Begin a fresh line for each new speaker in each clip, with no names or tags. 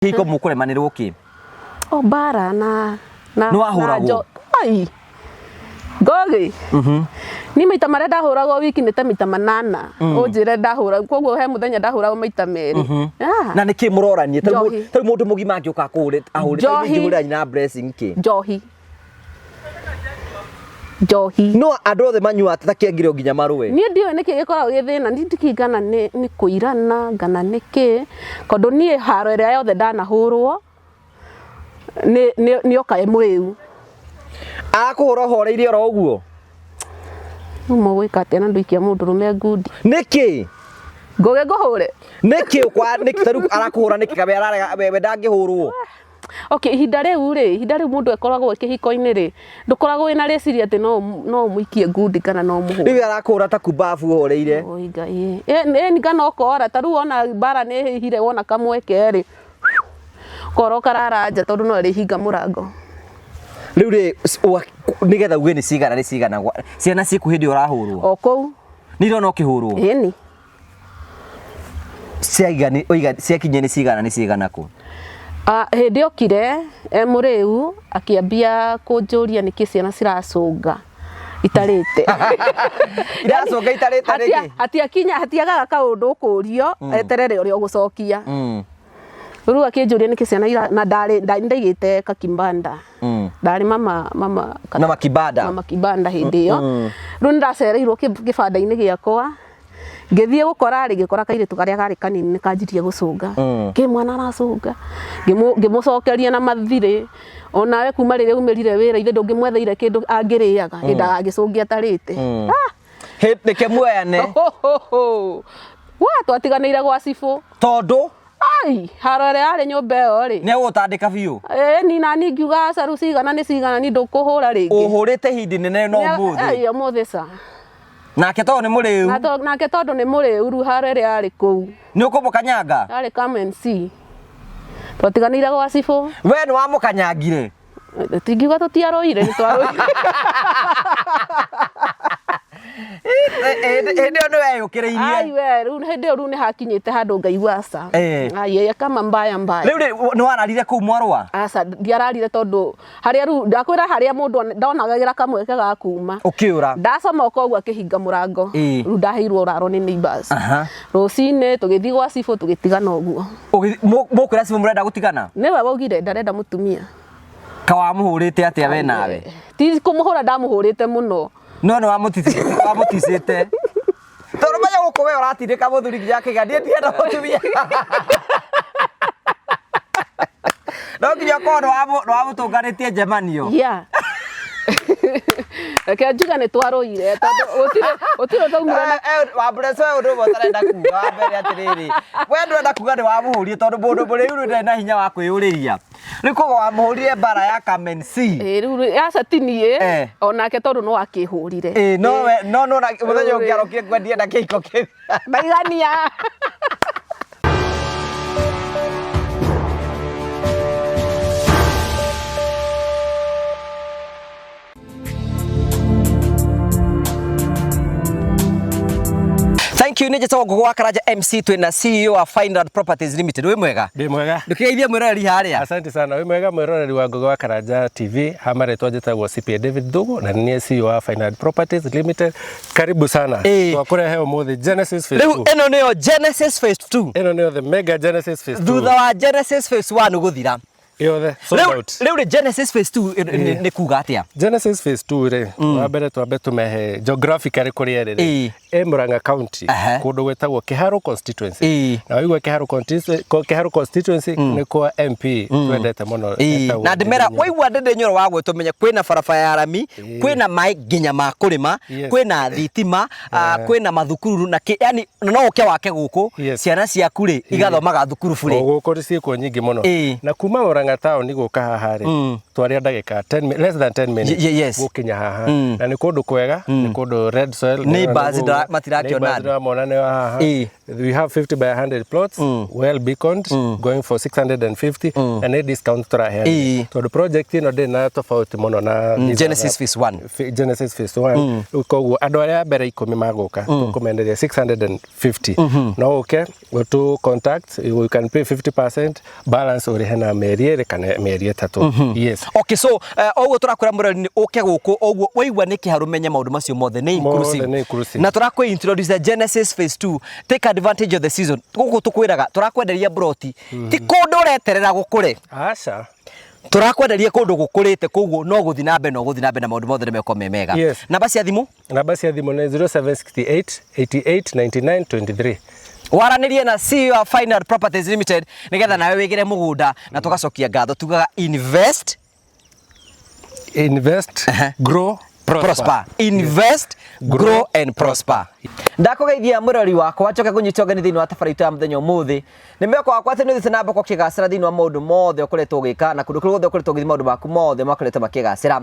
Kĩhiko mũkũremanĩrwo kĩ?
O mbara na na
Nĩ wahũragwo?
na njo- Ai. Ngogi. Niĩ maita marĩa ndahũragwo wiki nĩ ta maita manana. Ũnjĩre ndahũra koguo he mũthenya ndahũragwo maita merĩ. Ah.
Na nĩkĩ mũroranie? Ta
Njohi.
rĩu mũndũ mũgima angĩũka akũhũre ahũre ta rĩu
Njohi.
ingĩhũrĩra nyina blessing kĩ?
Njohi. Njohi.
No andũ othe manyuaga ta kĩangire nginya marũe.
Niĩ ndiũĩ nĩkĩ gĩkoragwo gĩ thĩna, niĩ ndikĩũĩ kana nĩ kũirana kana nĩkĩ, tondũ niĩ haro ĩrĩa yothe ndanahũrwo nĩ oka e mũrĩu.
Arakũhũra ũhoreire oro ũguo?
Rĩu mũgwĩka atĩa na ndũikia mũndũrũme ngundi?
Nĩkĩ?
Ngũgĩ ngũhũre?
Nĩkĩ ũkwa nĩkĩ ta rĩu arakũhũra nĩkĩ kabe ararega we ndangĩhũrwo?
Okay, ihinda rĩu rĩ, ihinda rĩu mũndũ akoragwo e kĩhiko-inĩ rĩ, ndũkoragwo wĩna rĩciria atĩ no no ũmũikie ngundi kana no ũmũhũre.
Rĩu arakũhũra ta kumbabu ũhoreire.
Oi Ngai ĩ. Ĩni kana ũkora, ta rĩu wona mbara nĩ ĩhĩhire wona kamweke rĩ, ũkora ũkarara nja tondũ no ĩrĩhinga mũrango.
Rĩu rĩ, nĩgetha uge nĩ cigana nĩ cigana, ciana ciĩkũ hĩndĩ ĩyo ũrahũrwo?
O kũu.
Nĩ irona ũkĩhũrwo?
Ĩni.
Ciaigani oiga ciakinyia nĩ cigana nĩ cigana kũ?
Ah, hĩndĩ okire e mũrĩu akĩambia kũnjũria nĩkĩ ciana ciracũnga itarĩte.
Iracũnga itarĩte nĩkĩ?
Hatiakinya hatiagaga kaũndũ ũkũrio eterere ũrĩa ũgũcokia. Rĩu akĩnjũria nĩkĩ ciana ira na ndarĩ ndaigĩte kakimbanda. Ndarĩ mama mama
Mama kibanda.
Mama kibanda hĩndĩ ĩyo. Rĩu nĩndacereirwo kĩbanda-inĩ gĩakwa. Ngĩthiĩ gũkora rĩ, ngĩkora kairĩtu karĩa karĩ kanini nĩ kanjirie gũcũnga. Kĩ mwana aracũnga? Ngĩmũcokeria na mathirĩ, onawe kuma rĩrĩa aumĩrire wĩra ithe ndũngĩmwetheire kĩndũ angĩrĩaga, endaga agĩcũnge atarĩte.
Ah! Reke muoyane.
Wa twatiganĩire gwa cibũ.
Tondũ?
Ai, haro ĩrĩa yarĩ nyũmba ĩyo rĩ.
Nĩ egũgũtandĩka biũ.
Ĩni nani ngiuga aca rĩu cigana nĩ cigana ni ndũkũhũra rĩngĩ.
Ũhũrĩte hindi nene no ũmũthĩ.
Ĩ ũmũthĩ ca.
Nake tondũ nĩ mũrĩu.
Na to, nake tondũ nĩ mũrĩu rĩu haro ĩrĩa yarĩ kũu.
Nĩ ũkũmũkanyanga?
Yarĩ come and see. Twatiganĩire gwa cibũ.
We nĩ wamũkanyangire?
Tingiuga tũtiarũire, nĩ twarũire.
Hĩndĩ ĩyo nĩ weyũkĩrĩirie.
Ai we, rĩu hĩndĩ ĩyo rĩu nĩ hakinyĩte handũ ngaigua aca. Ai kama mbaya mbaya.
Rĩu rĩ nĩ wararire kũu mwarũa?
Aca, ndiararire tondũ harĩa rĩu ndakwĩra harĩa mũndũ ndonagagĩra kamweke ga kuma.
Ũkĩũra.
Ndacomoka ũguo akĩhinga mũrango. Rĩu ndaheirwo ũraro nĩ neighbors. Rũcinĩ tũgĩthiĩ gwa cibũ tũgĩtigana ũguo.
Mũkwĩra cibũ mũrenda gũtigana?
Nĩwe waugire ndarenda mũtumia.
Ka wamũhũrĩte atĩa we nawe?
Ti kũmũhũra ndamũhũrĩte mũno.
No nĩ wamũticĩte. Tondũ menya gũkũ we ũratindĩka mũthuri nginya akaiga niĩ ndirenda mũtumia. No nginya ũkorwo nĩ wamũtũnganĩtie njemanio.
Yeah. Reke njuge nĩ twarũire tondũ gũtirĩ gũtirĩ twaumire na
Wambũreco we ũndũ ũmwe ũtarenda kuga wa mbere atĩrĩrĩ, we ndũrenda kuga nĩ wamũhũrire tondũ mũndũ mũrĩu rĩu ndarĩ na hinya wa kwĩyũrĩria. Rĩu koguo wamũhũrire mbara ya come and see.
Ĩĩ rĩu rĩ- aca ti niĩ onake tondũ no akĩhũrire.
Ĩĩ no we no no mũthenya ũngĩ arokire kwendia na kĩhiko kĩu.
Ndaigania.
Thank you nĩ njĩtagwo Ngũgũ wa Karanja MC twĩna CEO wa Fineland Properties Limited wĩ mwega
Ndĩ mwega.
ndũkĩgeithie mwĩroreri harĩa
Asante sana. Wĩ mwega mwĩroreri wa Ngũgĩ wa Karanja TV. Ha marĩtwa njĩtagwo CPA David Thugu na nĩ niĩ CEO wa Fineland Properties Limited. Karibu sana. Twakũrehe ũmũthĩ Genesis Phase
Rĩu
2.
ĩno nĩyo Genesis Phase 2.
Ĩno nĩyo the mega Genesis Phase 2.
Thutha wa Genesis Phase 1 gũthira.
Yothe sold
Rĩu
out.
rĩu rĩ Genesis Phase 2 nĩ kuga atĩa?
Genesis Phase 2 rĩ, wa mbere twambe tũmehe geographically kũrĩa ĩrĩ rĩ. Ĩ Murang'a County, kũndũ gwĩtagwo Kĩharũ constituency. Na waigua Kĩharũ constituency, Kĩharũ constituency nĩ kwa MP twendete mũno etagwo
Na ndĩmera
Ndindi Nyoro.
waigua Ndindi Nyoro wa gwĩtwo menye kwĩna barabara ya rami, kwĩna maĩ nginya ma kũrĩma, kwĩna thitima, kwĩna mathukuru na kĩ, yani na no ũke wake gũkũ, ciana ciaku rĩ igathomaga thukuru burĩ.
O gũkũ ciĩkuo nyingĩ mũno. Na kuma Murang'a Murang'a town gũka haha rĩ, twaria ndagĩka 10 less than 10 minutes
Yes.
gũkinya haha. Na nĩ kũndũ kwega, nĩ kũndũ red soil.
Neighbors matirakĩona
Neighbors
andũ.
ndĩramona nĩ haha.
Ĩĩ.
We have 50 by 100 plots, well beaconed, going for 650, na nĩ discount tũraheana.
Ĩĩ.
Tondũ project ĩno ndĩrĩ na tofauti mũno na these
Genesis
other-
Phase 1.
Genesis Phase 1. Rĩu koguo andũ arĩa a mbere 10 magũka tũkũmenderia 650. No ũke ũtũ contact, you can pay 50% balance ũrĩhe na mĩeri 2 kana mĩeri 3. Yes.
Okay, so oguo tũrakwĩra mũrori nĩ ũke gũkũ oguo waigua nĩ kĩharũ menye maũndũ macio mothe nĩ inclusive.
Mothe nĩ inclusive.
Na tũrakwĩ introduce the Genesis Phase 2. Take advantage of the season. Gũkũ tũkwĩraga tũrakwenderia broti ti kũndũ ũreterera gũkũre.
Aca.
Tũrakwenderia kũndũ gũkũrĩte koguo no gũthiĩ na mbere no gũthiĩ na mbere na maũndũ mothe nĩ mekorwo me mega.
Yes.
Namba cia thimũ?
Namba cia thimũ nĩ 0768 88 99 23.
Waranĩrie na CEO wa Final Properties Limited nĩgetha nawe wĩgĩre mũgũnda na tũgacokia ngatho tugaga invest
Invest, grow, prosper.
Prosper. Invest, grow and prosper. Ndakũgeithia mũrori wakwa njoke kũnyita ũgeni thĩinĩ wa tabarĩra itũ ya mũthenya ũmũthĩ. Nĩ mwĩhoko wakwa atĩ nĩ ũthiĩte na mbere ũkĩgacĩra thĩinĩ wa maũndũ mothe ũkoretwo ũgĩka na kũndũ kũrĩa guothe ũkoretwo ũgĩthiĩ maũndũ maku mothe makoretwo makĩgacĩra.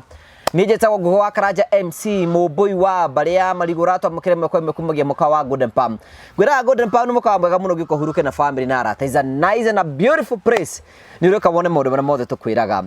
Niĩ njĩtagwo Ngũgĩ wa Karanja MC mũmbũi wa mbarĩ ya marigũ ũratwamũkĩra ĩmwe kwa ĩmwe kumagia mũkawa wa Golden Palm. Ngwĩraga Golden Palm nĩ mũkawa mwega mũno ũngĩũka ũhurũke na family na arata. It's a nice and a beautiful place. Nĩ ũrĩũka wone maũndũ marĩa mothe tũkwĩraga.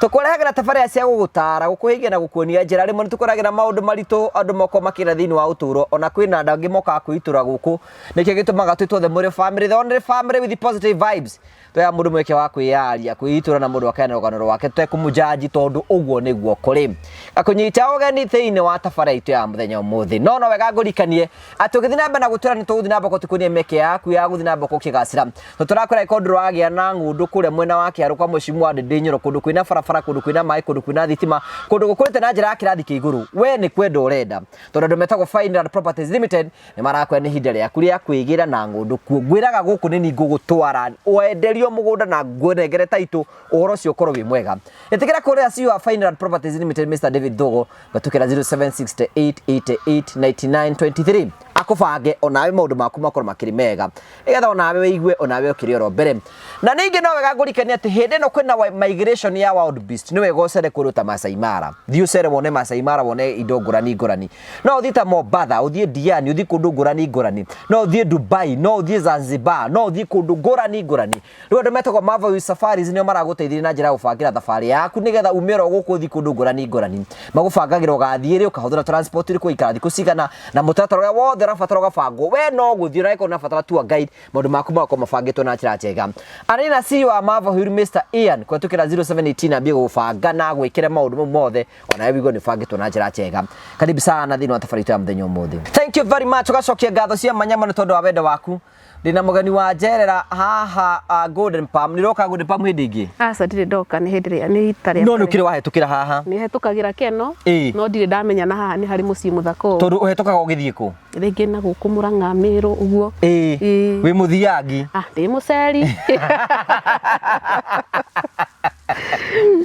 Tũkũrehagĩra tabarĩra cia gũgũtara, gũkũhĩgia na gũkuonia njĩra. Rĩmwe nĩ tũkũrehagĩra maũndũ maritũ andũ mokorwo makĩra thĩinĩ wa ũtũũro, ona kwĩna andũ angĩ mokaga kwĩitũra gũkũ. Nĩkĩo gĩtũmaga twĩtwo the Mũrĩo family, the only family with positive vibes. Tweha mũndũ mweke wa kwĩyaria, kwĩitũra na mũndũ akaheana rũgano rwake tũtekũmũjanji tondũ ũguo nĩguo kũrĩ. Gakũnyita ũgeni thĩinĩ wa tabarĩra itũ ya mũthenya ũmũthĩ. No no wega ngũrikanie atĩ ũgĩthiĩ na mbere na gũtwĩra nĩ tũgũthiĩ na mbere tũkuonie mĩeke yaku ya gũthiĩ na mbere ũkĩgacĩra. Tondũ tũrakwĩra angĩkorwo ndũragĩa na ng'ũndũ kũrĩa mwena wa Kĩharũ kwa Mheshimiwa Ndindi Nyoro, kũndũ kwĩna barabara, kũndũ kwĩna maĩ, kũndũ kwĩna thitima, kũndũ gũkũrĩte na njĩra ya kĩrathi kĩa igũrũ, we nĩ kwenda ũrenda. Tondũ andũ metagwo Fineland Properties Limited nĩ marakwĩra nĩ ihinda rĩaku rĩa kwĩgĩra na ng'ũndũ kuo. Ngwĩraga gũkũ nĩ niĩ ngũgũtwara wenderio mũgũnda na ngũnengere taitũ, ũhoro ũcio ũkorwo wĩ mwega. Ĩtĩkĩra kũrĩa CEO wa Fineland Properties Limited Mr David Thugo gatũkĩra 0768 88 99 23 akũbange onawe maũndũ maku makorwo makĩrĩ mega nĩgetha onawe wĩigue onawe ũkĩrĩ oro mbere. Na ningĩ no wega ngũrikanie atĩ hĩndĩ ĩno kwĩna migration ya wild beast, nĩ wega ũcere kũndũ ta Masai Mara. Thiĩ ũcere wone Masai Mara, wone indo ngũrani ngũrani. No ũthiĩ ta Mombatha, ũthiĩ Diani, ũthiĩ kũndũ ngũrani ngũrani. No ũthiĩ Dubai, no ũthiĩ Zanzibar, no ũthiĩ kũndũ ngũrani ngũrani. Rĩu andũ metagwo Marvel Safaris nĩo maragũteithĩrĩria na njĩra ya gũbangĩra thabarĩ yaku nĩgetha ume oro gũkũ ũthiĩ kũndũ ngũrani ngũrani. Magũbangagĩra ũgathiĩ rĩ, ũkahũthĩra transport ĩrĩkũ, ũgaikara thikũ cigana, na mũtaratara ũrĩa wothe ũrabatara ũgabangwo. We no gũthiĩ ona angĩkorwo ũrabatara tour guide, maũndũ maku magakorwo mabangĩtwo na njĩra njega. Arĩ na CEO wa Marvel Hill Mr Ian kũhetũkĩra 0718 ambie gũbanga na gwĩkĩra maũndũ mau mothe onawe wĩigue nĩ ũbangĩtwo na njĩra njega. Karibu sana thĩinĩ wa tabarĩra itũ ya mũthenya ũmũthĩ. Thank you very much. Ũgacokia ngatho cia manyama nĩ tondũ wa wendo waku. Ndĩna mũgeni wa njerera haha Golden Palm. Nĩ ũroka Golden Palm hĩndĩ ĩngĩ?
Aca ndirĩ ndoka, nĩ hĩndĩ ĩrĩa nĩ ita rĩa
No nĩ ũkĩrĩ wahetũkĩra haha?
Nĩ hetũkagĩra Keno,
Ĩĩ.
no ndirĩ ndamenya na haha nĩ harĩ mũciĩ mũthaka ũũ.
Tondũ ũhetũkaga ũgĩthiĩ kũ?
Rĩngĩ na gũkũ Mũrang'a Mĩrũ ũguo.
Ĩĩ.
Ĩĩ.
Wĩ mũthiangi?
Ah, ndĩ mũceri.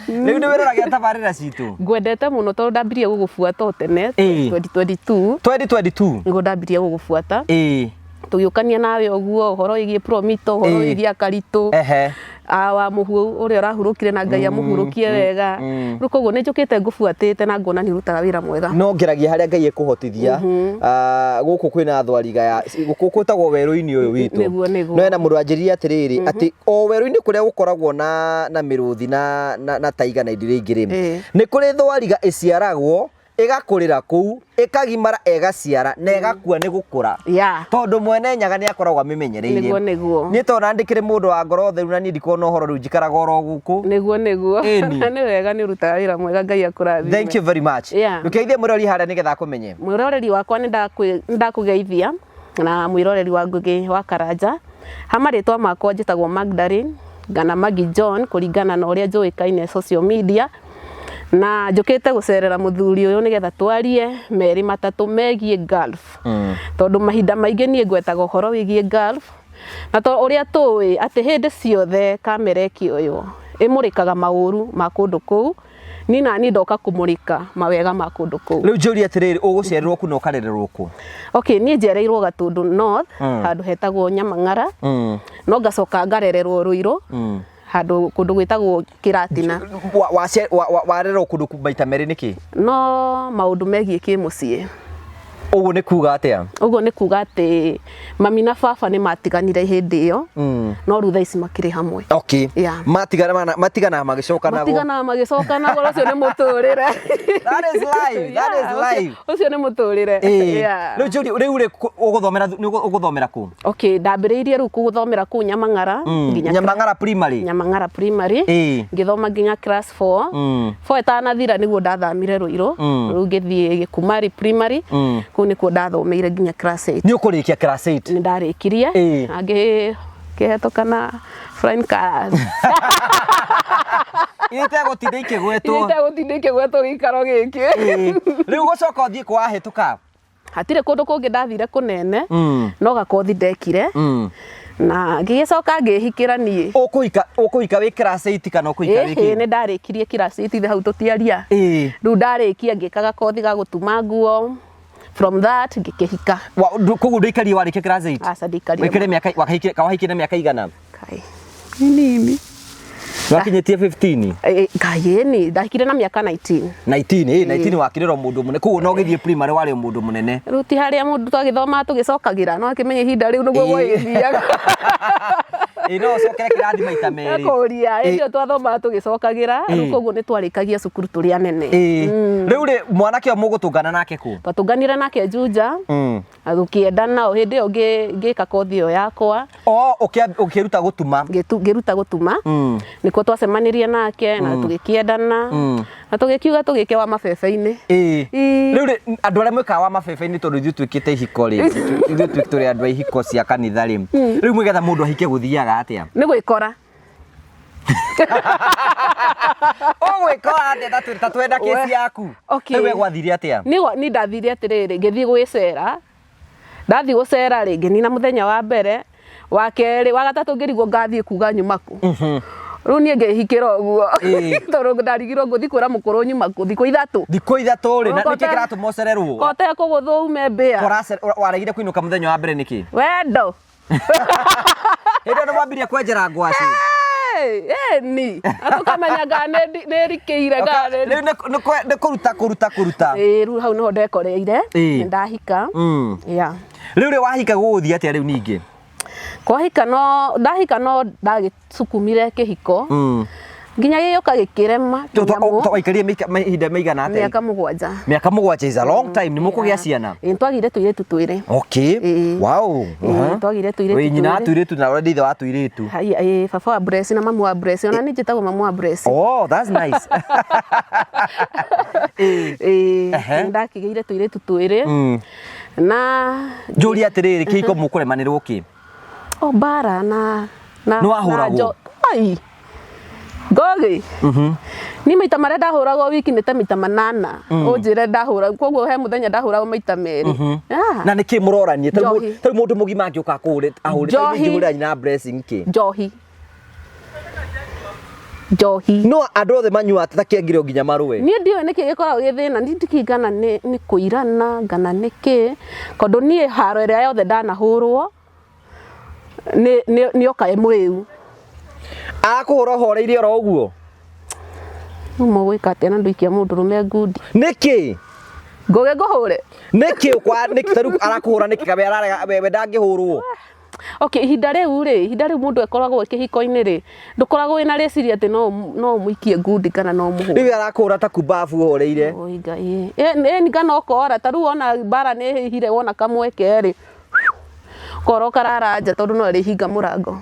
Rĩu nĩ wĩroragĩra tabarĩra citũ?
Ngwendete mũno tondũ ndambirie gũgũbuata o tene
Ĩĩ.
2022.
2022?
Nĩguo ndambirie gũgũbuata.
Ĩĩ.
Tũgĩũkania nawe ũguo ũhoro wĩgiĩ Promito, ũhoro
Ĩĩ.
wĩgiĩ Akaritũ.
Ehe.
Wa mũhu ũrĩa ũrahurũkire na Ngai amũhurũkie wega. Rĩu koguo nĩ njũkĩte ngũbuatĩte na ngona nĩ ũrutaga wĩra mwega.
No ngeragia harĩa Ngai ekũhotithia. Gũkũ kwĩna thwariga ya gũkũ gwĩtagwo werũ-inĩ ũyũ witũ.
Nĩguo, nĩguo.
No hena mũndũ wanjĩrire atĩrĩrĩ, atĩ o werũ-inĩ kũrĩa gũkoragwo na mĩrũthi na taiga na indo iria ingĩ rĩ, nĩ kũrĩ thwariga ĩciaragwo ĩgakũrĩra kũu, ĩkagimara ĩgaciara na ĩgakua nĩ gũkũra. Tondũ mwene nyaga nĩ akoragwo amĩmenyereire.
Nĩguo, nĩguo.
Niĩ tondũ ndĩkĩrĩ mũndũ wa ngoro theru na niĩ ndikoragwo na ũhoro rĩu njikaraga oro gũkũ.
Nĩguo, nĩguo.
Ĩni.
Nĩ wega nĩ ũrutaga wĩra mwega, Ngai akũrathime.
Thank you very much. Ndũkeithie mũrori harĩa nĩgetha akũmenye.
Mwĩroreri wakwa nĩ ndakũgeithia na mwĩroreri wa Ngũgĩ wa Karanja. Ha marĩtwa makwa njĩtagwo Magdalene kana Maggie John kũringana na ũrĩa njũĩkaine social media. Na njũkĩte gũcerera mũthuri ũyũ nĩgetha twarie merĩ matatũ megiĩ Gulf. Tondũ mahinda maingĩ niĩ ngwetaga ũhoro wĩgiĩ Gulf. Na to ũrĩa tũĩ atĩ hĩndĩ ciothe kamera ĩkĩoywo ĩmũrĩkaga maũru ma kũndũ kũu, niĩ na niĩ ndoka kũmũrĩka mawega ma kũndũ kũu.
Rĩu njũrie atĩrĩrĩ, ũgũciarĩrwo kũ na ũkarererwo kũ?
Okay, niĩ njereirwo Gatũndũ North, handũ hetagwo Nyamang'ara. No ngacoka ngarererwo Ruiru. Handũ kũndũ gwĩtagwo Kĩratina.
Warerwo kũndũ maita merĩ nĩkĩ?
No maũndũ megiĩ kĩmũciĩ.
Ũguo nĩ kuga atĩa?
Ũguo nĩ kuga atĩ mami na baba nĩ matiganire hĩndĩ ĩyo, no rĩu thaa ici makĩrĩ hamwe.
Okay.
Yeah.
Matigana matigana magĩcokanagwo.
Matigana magĩcokanagwo, ũcio nĩ mũtũrĩre.
That is life. That is life.
Ũcio nĩ mũtũrĩre.
Yeah. Rĩu njũrie, rĩu rĩ ũgũthomera ũgũthomera kũ?
Okay, ndambĩrĩirie rĩu gũthomera kũu Nyamang'ara
nginya Nyamang'ara primary.
Nyamang'ara primary. Ngĩthoma nginya class 4. 4 ĩtanathira nĩguo ndathamire Ruiru. Rĩu ngĩthiĩ Gĩkumari primary. Kũu nĩkuo ndathomeire nginya class 8.
Nĩ ũkũrĩkia class 8?
Nĩ ndarĩkirie. Na ngĩhetũka na flying colours.
Iria itegũtinda ikĩgwetwo.
Iria itegũtinda ikĩgwetwo gĩikaro gĩkĩ.
Rĩu gũcoka ũthiĩ kũ wahĩtũka?
Hatirĩ kũndũ kũngĩ ndathire kũnene, no gakothi ndekire na ngĩgĩcoka ngĩhikĩra niĩ.
Ũkũhika ũkũhika wĩ class 8 kana ũkũhika wĩ
kĩ? Nĩ ndarĩkirie class 8 hau tũtiaria. Rĩu ndarĩkia ngĩka gakothi ga gũtuma nguo. From that ngĩkĩhika.
Koguo ndũikarire warĩkia class 8?
Aca ndikarire.
Waikare mĩaka wahikire wahikire na mĩaka igana?
Kai. Nini.
Wakinyĩtie 15?
Ngai ĩni, ndahikire na mĩaka 19.
19, ĩ 19 wakĩrĩ o mũndũ mũnene. Koguo no ũgĩthiĩ primary warĩ o mũndũ mũnene.
Rĩu ti harĩa mũndũ twagĩthomaga tũgĩcokagĩra, no akĩmenye ihinda rĩu nĩguo gwagĩthiaga.
Ĩ no ũcokere kĩrathi maita merĩ.
Kũria, hĩndĩ ĩyo twathomaga tũgĩcokagĩra, rĩu koguo nĩ twarĩkagia cukuru tũrĩ anene.
Rĩu rĩ mwanake ũyũ mũgũtũngana nake kũ?
Twatũnganire nake Juja. Na tũkĩendana o hĩndĩ ĩyo ngĩka kothi ĩyo yakwa.
O ũkĩruta gũtuma.
Ngĩruta gũtuma. Nĩkuo twacemanirie nake na tũgĩkĩendana na tũgĩkiuga tũgĩke wa mabebe-inĩ.
Rĩu rĩ andũ arĩa mwĩkaga wa mabebe-inĩ tondũ ithuĩ twĩkĩte ihiko rĩ, ithuĩ tũrĩ andũ a ihiko cia kanitha rĩ, rĩu mwĩgetha mũndũ ahike gũthiaga atĩa?
Nĩ gwĩkora.
Ũgwĩkora atĩa ta twenda kesi yaku?
Okay.
Rĩu we gwathire atĩa?
Niĩ ndathire atĩrĩrĩ, ngĩthiĩ gwĩcera, ndathiĩ gũcera rĩ, ngĩnina mũthenya wa mbere, wa kerĩ, wa gatatũ ngĩrigwo ngathiĩ kuga nyuma kũ. Rĩu niĩ ngĩhikĩra ũguo tondũ ndarigirwo ngũthiĩ kwĩra mũkũrũ nyuma kũ thikũ ithatũ.
Thikũ ithatũ rĩ, na nĩkĩ kĩratũma ũcererwo?
Kote kũgũthwo ume mbĩa.
Waregire kũinũka mũthenya wa mbere nĩkĩ?
Wendo.
Hĩndĩ ĩyo nĩmwambirie kwenjera ngwacĩ.
Ĩni, tũkamenya kana nĩrikĩire kana
nĩ. Rĩu nĩ kũruta kũruta kũruta.
Ĩĩ rĩu hau nĩho ndekoreire, nĩndahika. Yeah.
Rĩu rĩ wahika gũgũthiĩ atĩa rĩu ningĩ?
Kwahika no ndahika no ndagĩcukumire kĩhiko. Nginya gĩgĩũka gĩkĩrema.
Waikarire mahinda maigana atĩa?
Mĩaka mũgwanja.
Mĩaka mũgwanja is a long time. Nĩ mũkũgĩa ciana?
Ĩĩ twagĩire tũirĩtu twĩrĩ.
Okay. Wow.
Twagĩire tũirĩtu twĩrĩ.
Wĩ nyina wa tũirĩtu na already ithe wa tũirĩtu.
Haya, ĩĩ baba wa Bless na mamu wa Bless. Ona niĩ njĩtagwo mamu wa Bless.
Oh, that's nice.
Ĩĩ. Nĩndakĩgĩire tũirĩtu twĩrĩ. Na
njũrie atĩrĩrĩ, kĩhiko mũkũremanĩrwo kĩ?
O mbara na
na Nĩwahũragwo?
Ai. Ngogi. Niĩ maita marĩa ndahũragwo wiki nĩ ta maita manana. Ũnjĩre ndahũra, koguo he mũthenya ndahũragwo maita merĩ.
Na nĩkĩ mũroranie? Ta rĩu mũndũ mũgima angĩũka akũhũre, ahũre, ta rĩu ingĩhũrĩra nyina Blessing kĩ?
Njohi. Njohi.
No andũ othe manyuaga ta kĩangĩrĩ o nginya marũe.
Niĩ ndiũĩ nĩkĩ gĩkoragwo gĩ thĩna, niĩ ndikĩũĩ kana nĩ kũirana kana nĩkĩ, tondũ niĩ haro ĩrĩa yothe ndanahũrwo nĩ oka e mũrĩu.
Arakũhũra ũhoreire oro ũguo?
Rĩu mũgwĩka atĩa na ndũikia mũndũrũme ngundi?
Nĩkĩ?
Ngũgĩ ngũhũre?
Nĩkĩ kwa nĩkĩ ta rĩu arakũhũra nĩkĩ kabe ararega we ndangĩhũrwo?
Okay, ihinda rĩu rĩ, ihinda rĩu mũndũ akoragwo e kĩhiko-inĩ rĩ, ndũkoragwo wĩna rĩciria atĩ no no ũmũikie ngundi kana no ũmũhũre.
Rĩu arakũhũra ta kumbabu ũhoreire.
Oi Ngai. Ĩni kana ũkora, ta rĩu wona mbara nĩ ĩhĩhire wona kamweke rĩ, kora ũkarara nja tondũ no arĩhinga mũrango.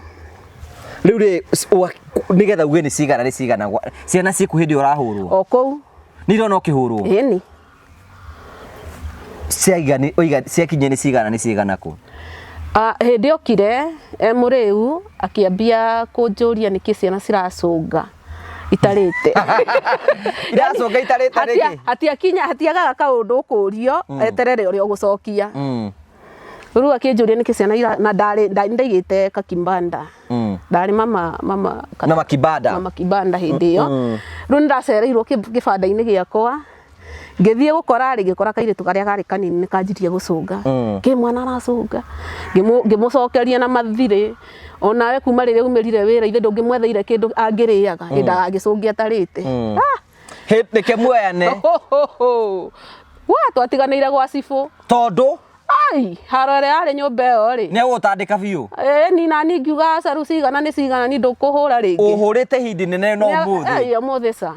Rĩu rĩ, nĩgetha uge nĩ cigana nĩ cigana, ciana ciĩkũ hĩndĩ ĩyo ũrahũrwo?
O kũu.
Nĩ irona ũkĩhũrwo?
Ĩni.
Ciaigani, oiga ciakinyia nĩ cigana nĩ cigana kũ?
Hĩndĩ okire e mũrĩu akĩambia kũnjũria nĩkĩ ciana ciracũnga itarĩte.
Iracũnga itarĩte nĩkĩ?
Hatiakinya, hatiagaga kaũndũ ũkũrio eterere ũrĩa ũgũcokia. Rĩu akĩnjũria nĩkĩ ciana ira, na ndarĩ, ndaigĩte kakimbanda. Ndarĩ mama, mama,
Mama kibanda.
Mama kibanda hĩndĩ ĩyo. Rĩu nĩndacereirwo kĩbanda-inĩ gĩakwa. Ngĩthiĩ gũkora rĩ, ngĩkora kairĩtu karĩa karĩ kanini nĩ kanjirie gũcũnga. Kĩ mwana aracũnga? Ngĩmũcokeria na mathirĩ. Onawe kuma rĩrĩa umĩrire wĩra ithe ndũngĩmwetheire kĩndũ angĩrĩaga, ĩ ndagagĩcũnge atarĩte. Ah!
Reke muoyane.
Wa twatiganĩire gwa cibũ.
Tondũ?
Ai, haro ĩrĩa yarĩ nyũmba ĩyo rĩ.
Nĩ egũgũtandĩka biũ.
Ĩĩ ni nani ngiuga aca rĩu cigana nĩ cigana ni ndũkũhũra rĩngĩ.
Ũhũrĩte hindi nene no ũmũthĩ.
Ai, ũmũthĩ ca.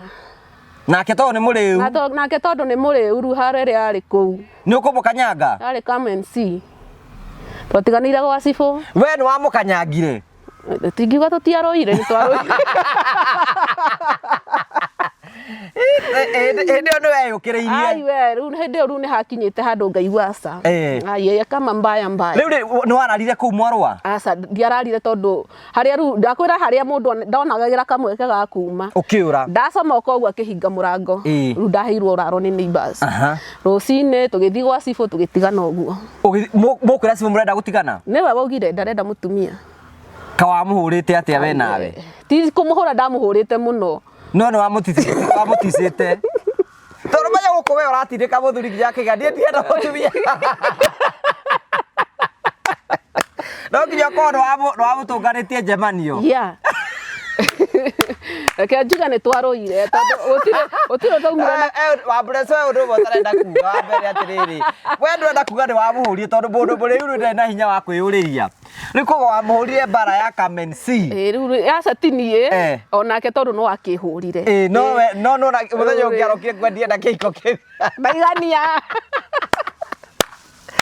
Nake tondũ nĩ mũrĩu.
Nake tondũ nĩ mũrĩu rĩu haro ĩrĩa yarĩ kũu.
Nĩ ũkũmũkanyanga?
Yarĩ come and see. Twatiganĩire gwa cibũ.
We nĩ wamũkanyangire?
Tingiuga tũtiarũire, nĩ twarũire.
Hĩndĩ ĩyo nĩ weyũkĩrĩirie.
Ai we, rĩu hĩndĩ ĩyo rĩu nĩ hakinyĩte handũ ngaigua aca. Ai, ĩ, kama mbaya mbaya.
Rĩu rĩ, nĩ wararire kũu mwarũa?
Aca, ndiararire tondũ harĩa rĩu ndakwĩra harĩa mũndũ ndonagagĩra kamweke ga kuma.
Ũkĩũra.
Ndacomoka ũguo akĩhinga mũrango. Rĩu ndaheirwo ũraro nĩ neighbors. Rũcinĩ tũgĩthiĩ gwa cibũ tũgĩtigana ũguo.
Mũkwĩra cibũ mũrenda gũtigana?
Nĩwe waugire ndarenda mũtumia.
Ka wamũhũrĩte atĩa we nawe?
Ti kũmũhũra ndamũhũrĩte mũno.
No nĩ wamũticĩte. Tondũ menya gũkũ we ũratindĩka mũthuri nginya akĩga niĩ ndienda mũtumia. No nginya ũkorwo nĩ wamũtũnganĩtie njemanio.
Yeah. Reke njuge nĩ twarũire tondũ gũtirĩ twaumire na
Wambureco we ũndũ ũmwe ũtarenda kuga wa mbere atĩrĩrĩ, we ndũrenda kuga nĩ wamũhũrire tondũ mũndũ mũrĩu rĩu ndarĩ na hinya wa kwĩyũrĩria. Rĩu koguo wamũhũrire mbara ya come and see.
Ĩĩ rĩu rĩ, aca ti niĩ onake tondũ no akĩhũrire.
Ĩĩ no we no no mũthenya ũngĩ arokire kuga ndienda kĩhiko kĩu.
Ndaigania.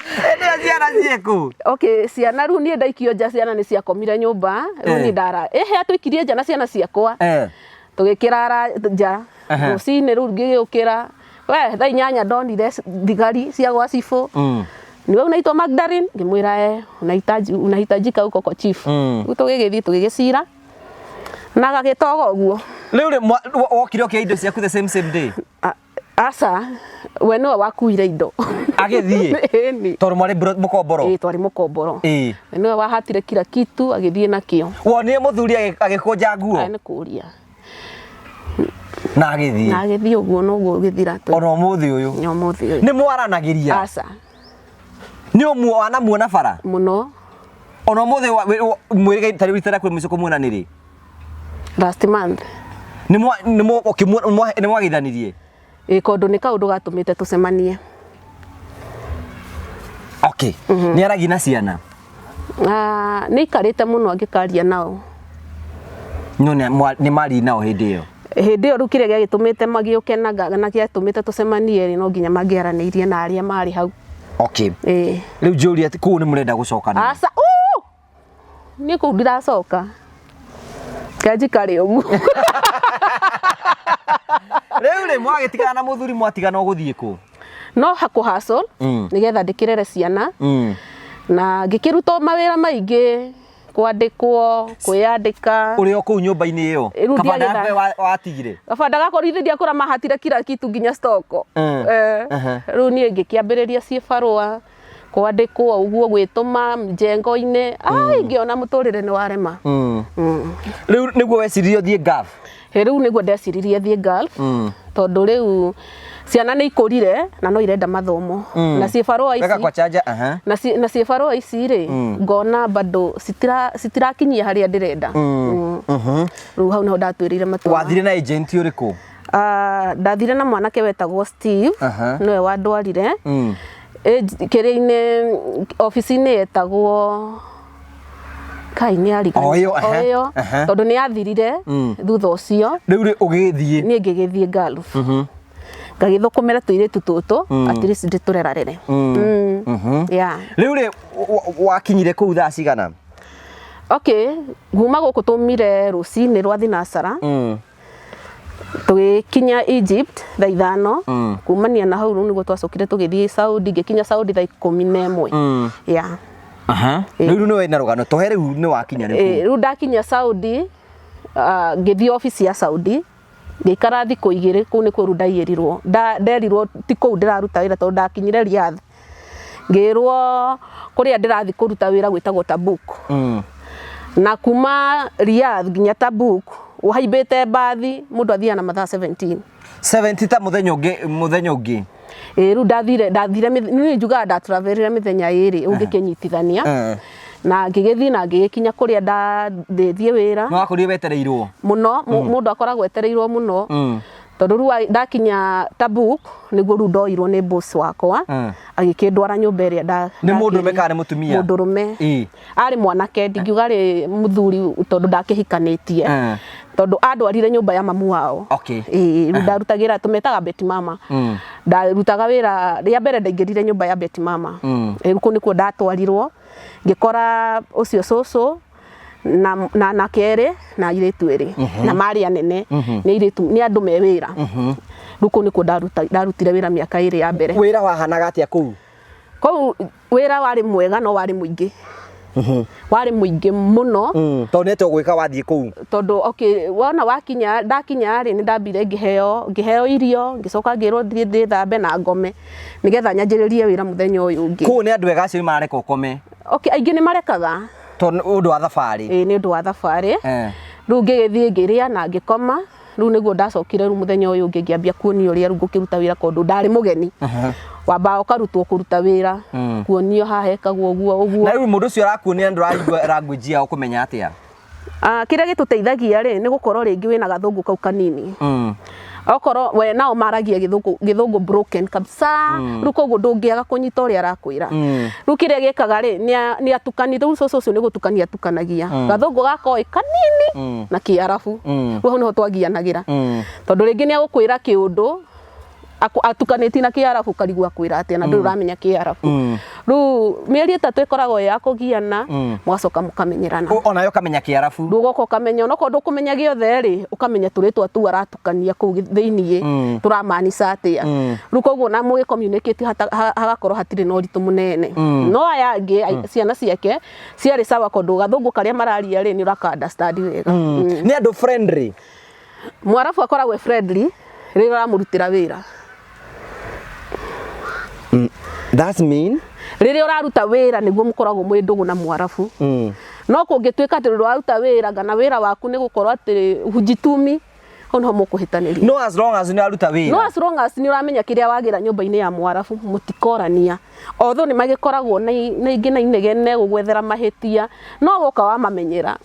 Hĩndĩ ĩyo ciana ciĩkũ?
Okay, ciana rĩu niĩ ndaikio nja ciana nĩ ciakomire nyũmba rĩu niĩ ndara ĩhĩ atũikirie nja na ciana ciakwa tũgĩkĩrara nja rũcinĩ rĩu ngĩgĩũkĩra we thaa 8 ndonire thigari cia gwa cibũ niwe unaitwa Magdalene ngĩmwĩra eh unahitaji unahitajika huko kwa chief rĩu tũgĩgĩthiĩ tũgĩgĩcira na gagĩtoga ũguo.
Rĩu rĩ wokire ũkĩoya indo ciaku the same same day?
Aca, we nĩwe wakuire indo.
Agĩthiĩ?
Ĩni.
Tondũ mwarĩ mũkomboro?
Ĩĩ twarĩ mũkomboro. Ĩĩ. We nĩwe wahatire kila kitu agĩthiĩ nakĩo.
Wonire mũthuri agĩkũnja nguo?
Nĩ kũria.
Na agĩthiĩ?
Na agĩthiĩ ũguo noguo ũgĩthira.
Ona ũmũthĩ ũyũ?
Ona ũmũthĩ ũyũ.
Nĩ mwaranagĩria?
Aca.
Nĩ ũmwe wanamuona bara?
Mũno.
Ona ũmũthĩ mwĩrĩga ta rĩu rita rĩaku rĩa mũico kũmuona nĩ rĩ?
Last month.
Nĩ mwageithanirie?
Ĩĩ kondũ nĩ kaũndũ gatũmĩte tũcemanie.
Okay. Nĩ aragia na ciana?
Nĩ aikarĩte mũno angĩkaria nao.
No nĩ maririe nao hĩndĩ ĩyo?
Hĩndĩ ĩyo rĩu kĩrĩa gĩagĩtũmĩte magĩũke na gĩatũmĩte tũcemanie rĩ, no nginya mangĩaranĩirie na arĩa marĩ hau.
Okay.
Ĩĩ.
Rĩu njũrie atĩ kũu nĩ mũrenda gũcokanĩra?
Aca. Niĩ kũu ndiracoka. Reke njikare ũguo.
Rĩu rĩ mwagĩtigana na mũthuri mwatigana ũgũthiĩ kũ?
No kũ hustle nĩgetha ndĩkĩrere ciana na ngĩkĩruta mawĩra maingĩ kwandĩkwo, kwĩyandĩka.
Ũrĩ o kũu nyũmba-inĩ ĩyo? Kabanda gaku watigire?
Kabanda gakwa rĩu ithe ndiakũra mahatire kila kitu nginya stock. Rĩu niĩ ngĩkĩambĩrĩria cibarũa kwandĩkwo ũguo gwĩtũma njengo-inĩ ai ngĩona mũtũrĩre nĩ warema.
Rĩu nĩguo weciririe ũthiĩ Gulf?
Rĩu nĩguo ndeciririe thiĩ Gulf tondũ rĩu ciana nĩ ikũrire na no irenda mathomo na cibarũa ici
Weka kwa charger, aha.
Na cibarũa ici rĩ ngona bado citirakinyia harĩa ndĩrenda. Rĩu hau nĩho ndatwĩrĩire matua.
Wathire na agent ũrĩkũ?
Ndathire na mwanake wetagwo Steve nĩwe wandwarire kĩrĩa-inĩ obici-inĩ yetagwo Kai nĩ
O ĩyo,
O ĩyo, tondũ nĩ yathirire thutha ũcio.
Rĩu rĩ ũgĩthiĩ?
Niĩ ngĩgĩthiĩ Gulf. Ngagĩthũkũmĩra tũirĩtu tũtũ at least ndĩtũrerarere. Yeah.
Rĩu rĩ wakinyire kũu thaa cigana?
Okay, kuma gũkũ twaumire rũcinĩ rwa thinacara. Tũgĩkinya Egypt thaa 5 kumania na hau rĩu nĩguo twacokire tũgĩthiĩ Saudi, ngĩkinya Saudi thaa 11. Yeah.
Rĩu nĩ wĩna rũgano tũhe rĩu nĩ wakinya rĩu.
Rĩu ndakinya Saudi, ngĩthiĩ obici ya Saudi, ngĩikara thikũ 2 kũu nĩkuo rĩu ndaiyĩrirwo. Nderirwo ti kũu ndĩraruta wĩra tondũ ndakinyire Riyadh. Ngĩrwo kũrĩa ndĩrathiĩ kũruta wĩra gwĩtagwo Tabuk. Na kuma Riyadh nginya Tabuk Ũhaimbĩte mbathi mũndũ athiaga na mathaa 17.
70 ta muthenya ungi muthenya ungi.
Ĩĩ, rĩu ndathire niĩ njugaga ndatravelire mĩthenya ĩrĩ ũngĩkĩnyitithania. Na ngĩgĩthiĩ na ngĩgĩkinya kũrĩa ndĩthiĩ wĩra.
Nĩ wakorire wetereirwo?
Mũno, mũndũ akoragwo etereirwo mũno. Tondũ rĩu ndakinya Tabuk nĩguo rĩu ndoirwo nĩ boss wakwa, agĩkĩndwara nyũmba ĩrĩa nda
Nĩ mũndũrũme kana nĩ mũtumia?
Mũndũrũme. Arĩ mwanake, ndingiuga arĩ mũthuri tondũ ndakĩhikanĩtie. Tondũ andwarire nyũmba ya mamu wao. Ĩĩ, rĩu ndarutagĩra, tũmetaga beti mama. Ndarutaga wĩra, rĩa mbere ndaingĩrire nyũmba ya beti mama. Rĩu kũu nĩkuo ndatwarirwo, ngĩkora ũcio cũcũ na anake erĩ na airĩtu erĩ, na marĩ anene, nĩ airĩtu, nĩ andũ me wĩra. Rĩu kũu nĩkuo ndarutire wĩra mĩaka ĩrĩ ya mbere.
Wĩra wahanaga atĩa kũu?
Kũu wĩra warĩ mwega no warĩ mũingĩ. Warĩ mũingĩ mũno.
Tondũ nĩ atĩa ũgwĩka wathiĩ kũu?
Tondũ okay, wona wakinya, ndakinya rĩ, nĩ ndambire ngĩheo irio, ngĩcoka ngĩrwo thiĩ ndĩthambe na ngome, nĩgetha nyanjĩrĩrie wĩra mũthenya ũyũ ũngĩ.
Kũu nĩ andũ ega acio nĩ marareka ũkome?
Okay, aingĩ nĩ marekaga.
Tondũ ũndũ wa thabarĩ.
Ĩĩ, nĩ ũndũ wa thabarĩ. Rĩu ngĩgĩthiĩ ngĩrĩa na ngĩkoma. Rĩu nĩguo ndacokire rĩu mũthenya ũyũ ũngĩ ngĩambia kuonio ũrĩa rĩu ngũkĩruta wĩra tondũ ndarĩ mũgeni. Wambaga ũkarutwo kũruta wĩra, kuonio haha hekagwo ũguo ũguo.
Na rĩu mũndũ ũcio arakuonia ndũraigua language yao ũkũmenya atĩa?
Kĩrĩa gĩtũteithagia rĩ, nĩ gũkorwo rĩngĩ wĩna gathũngũ kau kanini. Okorwo we nao maragia gĩthũngũ broken kabisa, rĩu koguo ndũngĩaga kũnyita ũrĩa arakwĩra. Rĩu kĩrĩa gĩkaga rĩ, nĩ atukani, rĩu cũcũ ũcio nĩ gũtukania atukanagia. Gathũngũ gakoĩ kanini na Kĩarabu. Rĩu hau nĩho twagianagĩra. Tondũ rĩngĩ nĩ agũkwĩra kĩũndũ atukanĩtie na Kĩarabu ũkarigwo akwĩra atĩa na ndũrĩ ũramenya Kĩarabu. Rĩu mĩeri 3 ĩkoragwo ĩ ya kũgiana, mũgacoka mũkamenyerana.
Onawe ũkamenya Kĩarabu.
Rĩu ũgoka ũkamenya, onokorwo ndũkũmenya gĩothe rĩ, ũkamenya tũrĩtwa tũu aratukania kũu thĩiniĩ, tũramaanica atĩa. Rĩu koguo ona mũgĩ communicate hagakorwo hatirĩ na ũritũ mũnene. No aya angĩ, ciana ciake ciarĩ sawa tondũ gathũngũ karĩa mararia rĩ, nĩ ũraka understand wega.
Nĩ andũ friendly?
Mwarabu akoragwo e friendly rĩrĩa ũramũrutĩra wĩra.
That's mean?
Rĩrĩa ũraruta wĩra nĩguo mũkoragwo mwĩ ndũgũ na Mwarabu. No kũngĩtuĩka atĩ ndũraruta wĩra kana wĩra waku nĩ gũkorwo atĩ hujitumi, hau nĩho mũkũhĩtanĩria.
No as long as nĩ ũraruta wĩra.
No as long as nĩ ũramenya kĩrĩa wagĩra nyũmba-inĩ ya Mwarabu, mũtikorania. Although nĩ magĩkoragwo na ingĩ na inegene gũgwethera mahĩtia, no woka wamamenyera.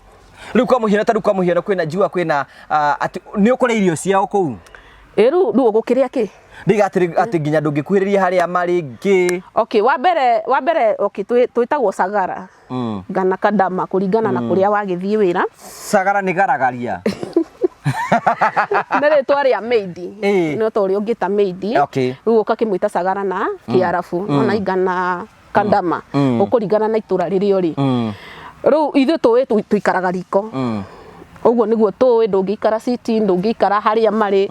Rĩu kwa mũhiano, ta rĩu kwa mũhiano kwĩna njua kwĩna atĩ nĩ ũkũrĩa irio ciao kũu?
Ĩ, rĩu ũgũkĩrĩa kĩ?
Ndiga atĩ nginya ndũngĩkuhĩrĩria harĩa marĩ ngĩ.
Okay, wa mbere, okay, twĩtagwo sagara. Ngana kadama kũringana na kũrĩa wagĩthiĩ wĩra.
Sagara nĩ garagaria.
Nĩ rĩtwa rĩa maid. No ta ũrĩa ũngĩta maid. Rĩu ũgakĩmwĩta sagara na Kĩarabu. Ona ingana kandama. Ũkũringana na itũra rĩrĩa ũrĩ. Rĩu ithuĩ tũĩ tũikaraga riko. Ũguo nĩguo tũĩ, ndũngĩikara city, ndũngĩikara harĩa marĩ.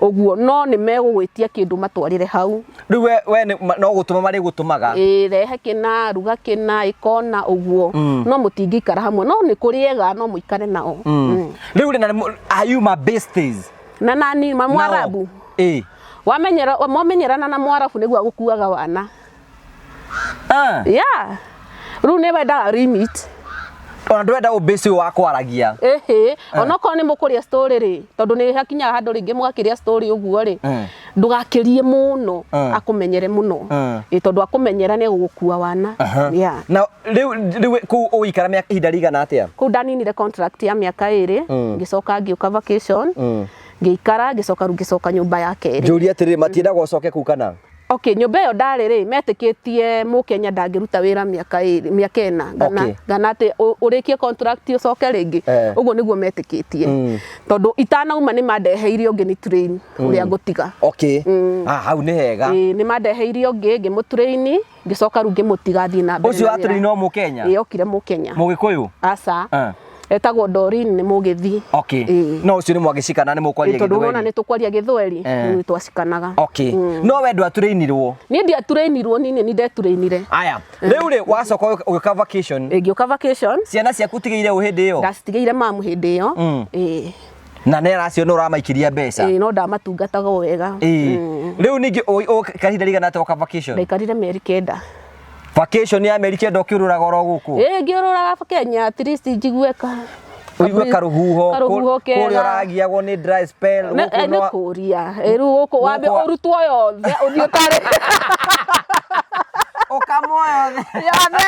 Ũguo no nĩ megũgwĩtia kĩndũ matwarĩre hau.
Rĩu we no gũtũma marĩ gũtũmaga.
Ĩĩ, rehe kĩna, ruga kĩna, ĩkona ũguo. No mũtingĩikara hamwe, no nĩ kũrĩ ega no mũikare nao.
Rĩu rĩ, na nĩ are you my besties?
Na nani, ma Mwarabu?
Ĩĩ.
Mwamenyerana na Mwarabu nĩguo agũkuaga wana. Yeah. Rĩu nĩ wendaga limit.
Ona ndwenda ũbĩci ũyũ wa kwaragia.
Ĩhĩ, onokorwo nĩ mũkũrĩa story rĩ, tondũ nĩ hakinyaga handũ rĩngĩ mũgakĩrĩa story ũguo rĩ, ndũgakĩrie mũno, akũmenyere mũno. Ĩ, tondũ akũmenyera nĩ egũgũkua wana. Yeah.
Na rĩu kũu ũgũikara ihinda rĩigana atĩa?
Kũu ndaninire contract ya mĩaka 2, ngĩcoka ngĩũka vacation, ngĩikara, ngĩcoka rĩu ngĩcoka nyũmba ya kerĩ.
Njũrie atĩrĩrĩ, matiendaga ũcoke kũu kana?
Okay, nyũmba ĩyo ndarĩ rĩ, metĩkĩtie Mũkenya ndangĩruta wĩra mĩaka ĩrĩ, mĩaka ĩna, ngana atĩ ũrĩkie contract ũcoke rĩngĩ. Ũguo nĩguo metĩkĩtie. Tondũ itanauma nĩ mandeheire ũngĩ nĩ train ũrĩa ngũtiga.
Hau nĩ hega.
Ĩĩ, nĩ mandeheire ũngĩ, ngĩmũtrain, ngĩcoka rĩu ngĩmũtiga athiĩ na mbere
Ũcio
na
wa
wĩra.
train no Mũkenya?
Ĩĩ, okire Mũkenya.
Mũgĩkũyũ?
Aca. Etagwo Doreen, nĩ Mũgĩthi.
No ũcio nĩ mwagĩcikana, nĩ mũkwaria
Tondũ
Gĩthweri.
ũrona nĩ tũkwaria Gĩthweri, rĩu nĩ twacikanaga.
No we ndwatrainirwo?
Niĩ ndiatrainirwo, niĩ nĩ ndetrainire.
Aya, rĩu rĩ, wacoka ũgĩũka vacation.
Ĩ, ngĩũka vacation.
Ciana ciaku ũtigĩire ũ hĩndĩ ĩyo?
Ndacitigĩire mamu hĩndĩ ĩyo. Ĩĩ.
Na nĩ aracio nĩ ũramaikiria mbeca?
Ĩĩ, no ndamatungataga o wega.
Ĩĩ. Rĩu ningĩ kahinda rigana atĩa woka vacation?
Ndaikarire mĩeri 9.
Vacation ya mĩeri 9 ũkĩũrũraga oro gũkũ?
Ĩĩ, ngĩũrũraga Kenya, at least njigue ka.
Ũigue karũhuho
Karũhuho
kũrĩa
kega.
ũragiagwo nĩ dry spell
Nĩ
gũkũ
eh, nĩ
no
kũria Eh, rĩu gũkũ wambe
Gũkũ-
ũrutwo yothe ũthiĩ ũtarĩ
ũkamwo yothe
yothe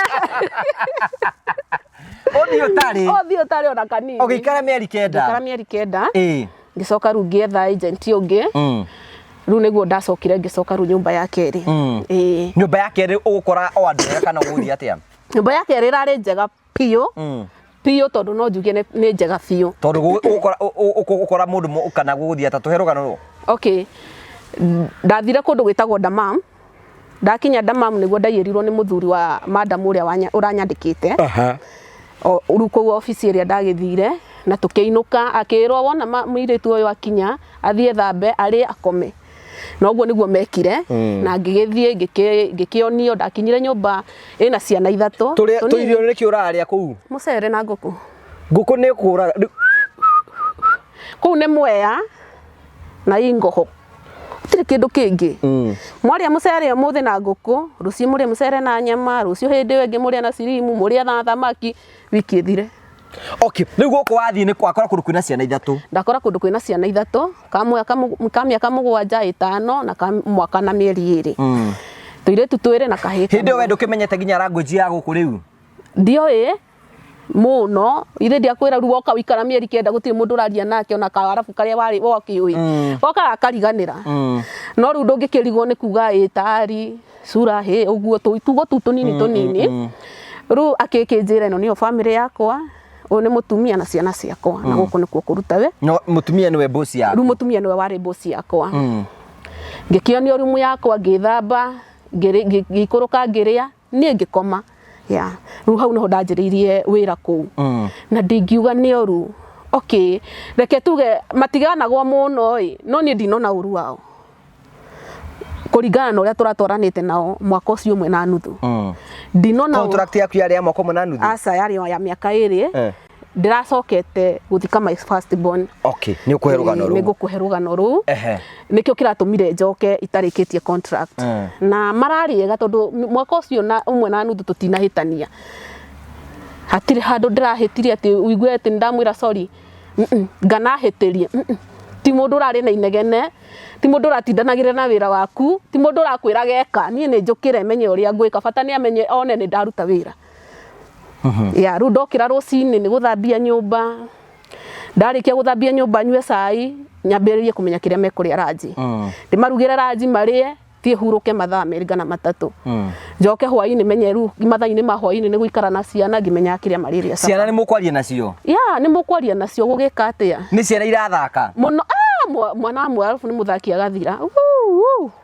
ũthiĩ ũtarĩ
ũthiĩ ũtarĩ ona kanini.
Ũgĩikara mĩeri
Ngĩikara
kenda.
mĩeri kenda.
Ĩĩ.
Ngĩcoka rĩu ngĩetha agent ũngĩ. Rĩu nĩguo ndacokire ngĩcoka rĩu nyũmba ya kerĩ. Ĩĩ.
Nyũmba ya kerĩ ũgũkora o andũ ega kana ũgũthiĩ atĩa?
Nyũmba ya kerĩ ĩrarĩ njega biũ. Biũ tondũ no njuge nĩ njega biũ.
Tondũ ũgũkora ũgũkora mũndũ kana gũgũthiĩ atĩa? Tũhe rũgano rũu.
Okay. Ndathire kũndũ gwĩtagwo Damam. Ndakinya Damam nĩguo ndaiyĩrirwo nĩ mũthuri wa madam ũrĩa ũranyandĩkĩte. Rĩu kũu obici ĩrĩa ndagĩthire na tũkĩinũka akĩrwo wona mũirĩtu ũyũ akinya athiĩ thambe arĩe akome. Na ũguo nĩguo mekire na ngĩgĩthiĩ ngĩkĩonio ndakinyire nyũmba ĩna ciana ithatũ.
Tũrĩa tũirio nĩkĩ ũrarĩa kũu?
Mũcere na ngũkũ.
Ngũkũ nĩ kũraga.
Kũu nĩ Mwea na Ingoho. Gũtirĩ kĩndũ kĩngĩ. Mwarĩa mũcere ũmũthĩ na ngũkũ, rũciũ mũrĩe mũcere na nyama, rũciũ hĩndĩ ĩyo ĩngĩ mũrĩe na cirimu, mũrĩe na thamaki, wiki ĩthire.
Okay, rĩu gũkũ wathiĩ nĩ wakora kũndũ kwĩna ciana ithatũ.
Ndakora kũndũ kwĩna ciana ithatũ, ka mĩaka mũgwanja, ĩtano na ka mwaka na mĩeri ĩrĩ. Tũirĩtu twĩrĩ na kahĩĩ
Hĩndĩ ĩyo we
kamwe.
ndũkĩmenyete nginya language ya gũkũ rĩu?
Ndioĩ mũno, ithe ndiakwĩra rĩu woka wĩikara mĩeri kenda gũtirĩ mũndũ ũraria nake ona kawarabu karĩa warĩ wakĩũĩ. Woka gakariganĩra. No rĩu ndũngĩkĩrigwo nĩ kuga ĩ tari, sura hĩ ũguo tugo tu tũnini tũnini. Rĩu akĩkĩnjĩra ĩno nĩyo bamĩrĩ yakwa, ũyũ nĩ mũtumia na ciana ciakwa na gũkũ nĩkuo kũruta we.
No mũtumia nĩwe boss yaku.
Rĩu mũtumia nĩwe warĩ boss yakwa. Ngĩkĩonio rumu yakwa ngĩthamba, ngĩikũrũka ngĩrĩa, niĩ ngĩkoma. Ya, rĩu hau nĩho ndanjĩrĩirie wĩra kũu. Na ndingiuga nĩ ũru. Okay, reke tuge matiganagwo mũno ĩ, no niĩ ndinona ũru wao. Kũringana na ũrĩa tũratwaranĩte nao mwaka ũcio ũmwe na nuthu. Ndinona ũru.
Contract yaku yarĩ ya mwaka ũmwe na nuthu?
Aca, yarĩ ya mĩaka ĩrĩ. Ndĩracokete gũthika my first born.
Okay, nĩ ũkũhe rũgano rũu.
Nĩ ngũkũhe rũgano rũu. Nĩkĩo kĩratũmire njoke itarĩkĩtie contract. Na mararĩ ega tondũ mwaka ũcio na ũmwe na nuthu tũtinahĩtania. Hatirĩ handũ ndĩrahĩtirie atĩ ũigue atĩ nĩndamwĩra sorry. Nganahĩtĩrie. Ti mũndũ ũrarĩ na inegene, ti mũndũ ũratindanagĩrĩra na wĩra waku, ti mũndũ ũrakwĩra geka, niĩ nĩ njũkĩre menye ũrĩa ngwĩka, bata nĩ amenye one nĩ ndaruta wĩra. Ya, rĩu ndokĩra rũcinĩ nĩ gũthambia nyũmba, ndarĩkia gũthambia nyũmba nyue cai, nyambĩrĩrie kũmenya kĩrĩa mekũrĩa ranji. Ndĩmarugĩre ranji marĩe, thiĩ hurũke mathaa merĩ kana matatũ. Njoke hwaĩ-inĩ menye rĩu mathaa-inĩ ma hwaĩ-inĩ nĩ gũikara na ciana ngĩmenyaga kĩrĩa marĩrĩa.
Ciana nĩ mũkwaria nacio?
Ya, nĩ mũkwaria nacio gũgĩka atĩa?
Nĩ ciana irathaka?
Mũno, mwana wa mwarabu nĩ mũthaki agathira.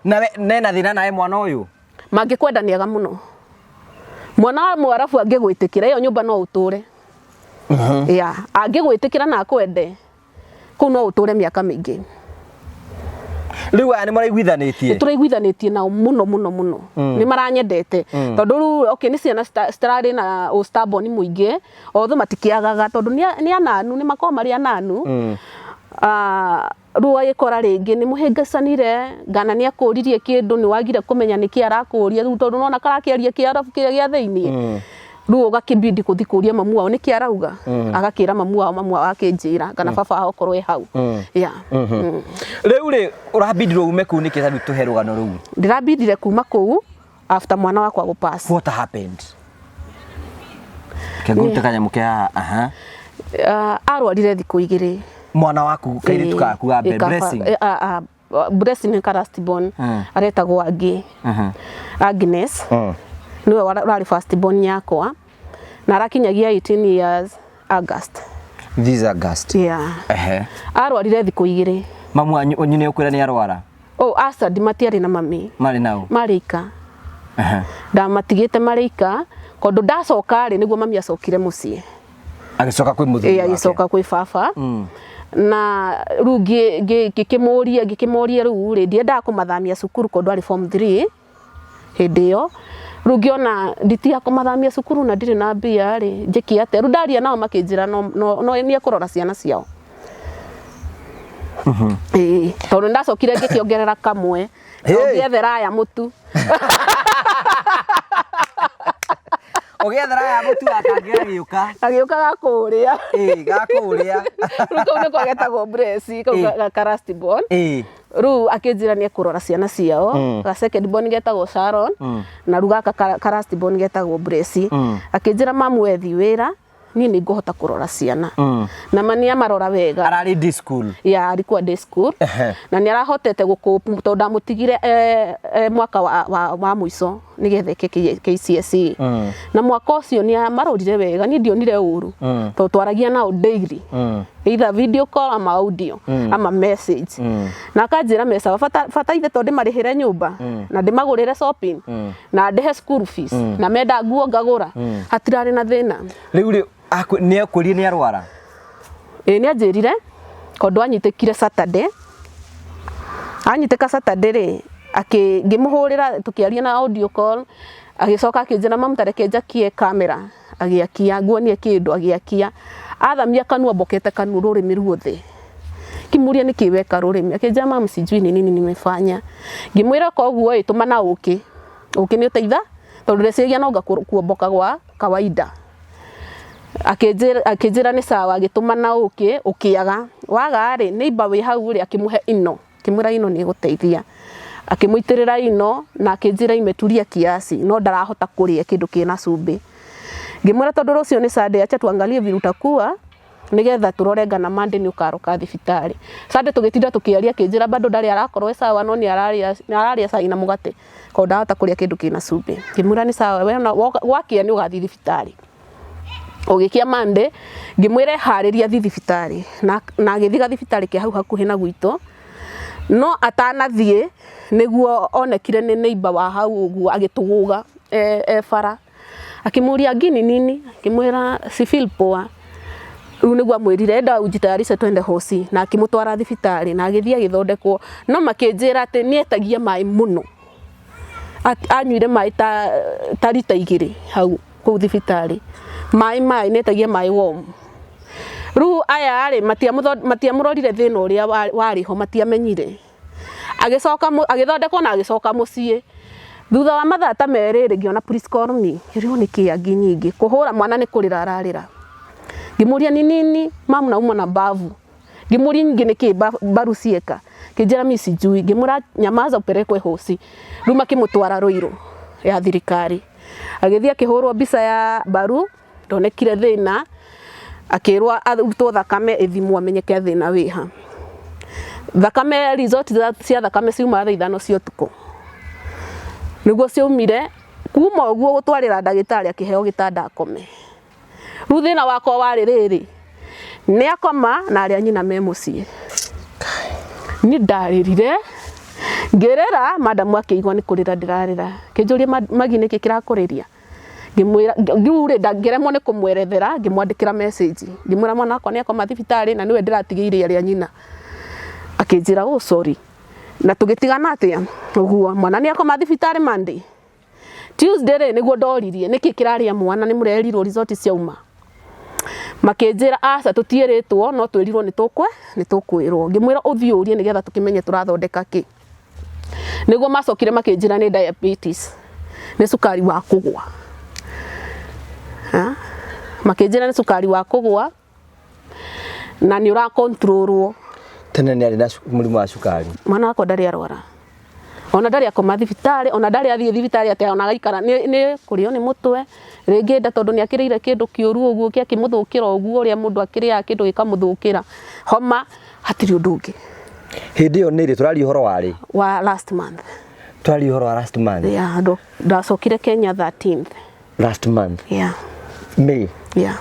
Na we nena thĩna nawe mwana ũyũ?
Mangĩkwenda nĩ ega mũno. Mwana wa mwarabu angĩgwĩtĩkĩra ĩyo nyũmba no ũtũre. Ya, angĩgwĩtĩkĩra na akwende, kũu no ũtũre mĩaka mĩingĩ.
Rĩu aya nĩ maraiguithanĩtie?
Nĩ tũraiguithanĩtie nao mũno mũno mũno. Nĩ maranyendete. Tondũ rĩu okay nĩ ciana citararĩ na ũstubborn mũingĩ, othe matikĩagaga tondũ nĩ ananu, nĩ makoragwo marĩ ananu. Rĩu agĩkora rĩngĩ nĩ mũhĩngĩcanire, ngana nĩ akũririe kĩndũ nĩ wagire kũmenya nĩkĩ arakũria, rĩu tondũ nĩwona karakĩaria kĩarabu kĩrĩa gĩa thĩiniĩ. Rĩu ũgakĩbidi gũthiĩ kũria mamu wao nĩkĩ arauga, agakĩra mamu wao, mamu wao akĩnjĩra kana baba wao okorwo e hau. Yeah.
Rĩu rĩ ũrabindirwo ume kũu nĩkĩ tarĩu tũhe rũgano rũu?
Ndĩrabindire kuma kũu after mwana wakwa gũ pass.
What happened? Kengũrute kanyamũ ke haha. Aha.
Arwarire thikũ igĩrĩ.
Mwana waku kairĩtu gaku ga mbere, Blessing.
Blessing nĩ ka last born. Aretagwo Angĩ. Agnes. Nĩwe ũrarĩ first born yakwa. Na arakinyagia 18 years August.
This August.
Yeah. Arwarire thikũ igĩrĩ.
Mamu wanyu nĩ ũkwĩra nĩ arwara?
Oh, aca matiarĩ na mami.
Marĩ nao?
Marĩ ika. Ndamatigĩte marĩ ika, tondũ ndacoka rĩ nĩguo mami acokire mũciĩ.
Agĩcoka kwĩ mũthuri wake.
Agĩcoka kwĩ baba. Na rĩu ngĩkĩmũria rĩu rĩ ndiendaga kũmathamia cukuru tondũ arĩ form 3 hĩndĩ ĩyo. Rĩu ngĩona nditiga kũmathamia cukuru na ndirĩ na mbia rĩ, njĩke atĩa? Rĩu ndaria nao makĩnjĩra no nĩ ekũrora ciana ciao. Ĩĩ, tondũ ndacokire ngĩkĩongerera kamwe. Ngĩethera aya mũtu.
Ũgĩethera ya mũtu wa kangĩ gagĩũka.
Gagĩũka gakũrĩa.
Ĩĩ, gakũrĩa.
Rĩu kau nĩko getagwo Blessy, kau ga last born. Rĩu akĩnjĩra nĩ ekũrora ciana ciao. Ga second born getagwo Sharon, na rĩu gaka ka last born getagwo Blessy. Akĩnjĩra mamu we thiĩ wĩra, niĩ nĩ ngũhota kũrora ciana. Na ma nĩ amarora wega.
Ararĩ day school.
Ya, alikuwa day school. Na nĩ arahotete gũkũpu tondũ ndamũtigire mwaka wa mũico nĩgetha eke KCSE. Na mwaka ũcio nĩ amarorire wega, niĩ ndionire ũru. Tondũ twaragia nao daily. Either video call ama audio ama message. Na akanjĩra me sawa, bata ithe tondũ ndĩmarĩhĩre nyũmba na ndĩmagũrĩre shopping na ndĩhe school fees na menda nguo ngagũra, hatirarĩ na thĩna.
Rĩu rĩ, nĩ akwĩrire nĩ arwara?
Ĩĩ, nĩ anjĩrire tondũ anyitĩkire Saturday. Anyitĩka Saturday rĩ, ngĩmũhũrĩra tũkĩaria na audio call, agĩcoka akĩnjĩra mamu ta reke njakie kamera, agĩakia, nguonie kĩndũ, agĩakia. Athamia kanua mbokete kanua rũrĩmĩ ruothe. Ngĩmũria nĩkĩ weka rũrĩmĩ, akĩnjĩra mamu sijui ni nini nimefanya. Ngĩmwĩra koguo ĩ, tũmana ũkĩ. Ũkĩ nĩ ũteitha tondũ ndeciragia no kuomboka gwa kawaida. Akĩnjĩra nĩ sawa, agĩtũmana ũkĩ, ũkĩaga. Waga rĩ, neighbor wĩ hau rĩ, akĩmũhe ino, akĩmwĩra ino nĩ ĩgũteithia. Akĩmũitĩrĩra ino na akĩnjĩra imetulia kiasi, no ndarahota kũrĩa kĩndũ kĩna cumbĩ. Ngĩmwĩra tondũ rũciũ nĩ Sunday, acha tuangalie vile utakuwa nĩgetha tũrore ngana Monday nĩ ũkaroka thibitarĩ. Sunday tũgĩtinda tũkĩaria, akĩnjĩra bado ndarĩ arakorwo e sawa, no nĩ ararĩa cai na mũgate, koguo ndahota kũrĩa kĩndũ kĩna cumbĩ. Ngĩmwĩra nĩ sawa, we ona gwakĩa nĩ ũgathiĩ thibitarĩ. Ũgĩkia Monday, ngĩmwĩra eharĩrie athiĩ thibitarĩ, na agĩthiĩ gathibitarĩ ke hau hakuhĩ na gwitũ. No atanathiĩ nĩguo onekire nĩ neighbor wa hau ũguo agĩtũgũga e bara. Akĩmũria ngini nini, akĩmwĩra si feel poa. Rĩu nĩguo amwĩrire enda ujitayarishe twende hosi, na akĩmũtwara thibitarĩ na agĩthiĩ agĩthondekwo. No makĩnjĩra atĩ nĩ etagia maĩ mũno. Anyuire maĩ ta rita 2 hau kũu thibitarĩ. Maĩ maĩ nĩ etagia maĩ warm. Rĩu aya rĩ, matiamũrorire thĩna ũrĩa warĩ ho, matiamenyire. Agĩcoka agĩthondekwo na agĩcoka mũciĩ. Thutha wa mathaa ta merĩ rĩ, ngĩona please call me. Ngĩrigwo nĩ kĩ angĩ nyingĩ. Kũhũra mwana nĩ kũrĩra ararĩra. Ngĩmũria ni nini, mamu naumwa na mbavu. Ngĩmũria nyingĩ nĩ kĩ mbaru cieka. Akĩnjĩra mi sijui. Ngĩmwĩra nyamaza upelekwe hosi. Rĩu makĩmũtwara Ruiru ya thirikari. Agĩthiĩ akĩhũrwo mbica ya mbaru, ndonekire thĩna, akĩrwo arutwo thakame ĩthimwo amenyeke thĩna wĩha. Thakame result cia thakame ciumaga thaa 5 cia ũtukũ. Nĩguo ciaumire, kuma ũguo gũtwarĩra ndagĩtarĩ akĩheo gĩtanda akome. Rĩu thĩna wakwa warĩ rĩrĩ, nĩ akoma na arĩa nyina me mũciĩ. Niĩ ndarĩrire, ngĩrĩra, madamu akĩigua nĩ kũrĩra ndĩrarĩra. Akĩnjũria Magi nĩkĩ kĩrakũrĩria? Ngĩmwĩra, rĩu rĩ, ngĩremwo nĩ kũmwerethera, ngĩmwandĩkĩra message. Ngĩmwĩra mwana wakwa nĩ akoma thibitarĩ na nĩwe ndĩratigĩire arĩa nyina. Akĩnjĩra oh sorry. Na tũgĩtigana atĩa? Ũguo, mwana nĩ akoma thibitarĩ Monday. Tuesday rĩ, nĩguo ndoririe, nĩkĩ kĩrarĩa mwana, nĩ mũrerirwo result ciauma. Makĩnjĩra aca tũtiĩrĩtwo, no twĩrirwo nĩ tũkwĩrwo. Ngĩmwĩra ũthiĩ ũrie nĩgetha tũkĩmenye tũrathondeka kĩ. Nĩguo macokire makĩnjĩra nĩ diabetes, nĩ cukari wa kũgũa. Makĩnjĩra nĩ cukari wa kũgũa na nĩ ũra controlwo.
Tene nĩ arĩ na mũrimũ wa cukari.
Mwana wakwa ndarĩ arwara. Ona ndarĩ akoma thibitarĩ, ona ndarĩ athiĩ thibitarĩ atĩ ona agaikara nĩ kũrĩo nĩ mũtwe. Rĩngĩ nda tondũ nĩ akĩrĩire kĩndũ kĩũru ũguo gĩakĩmũthũkĩra ũguo ũrĩa mũndũ akĩrĩaga kĩndũ gĩkamũthũkĩra. Homa, hatirĩ ũndũ ũngĩ.
Hĩndĩ ĩyo nĩ rĩ tũraria ũhoro wa rĩ?
Wa last month.
Tũraria ũhoro wa last month.
Yeah, ndacokire Kenya 13th.
Last month.
Yeah.
May.
Yeah.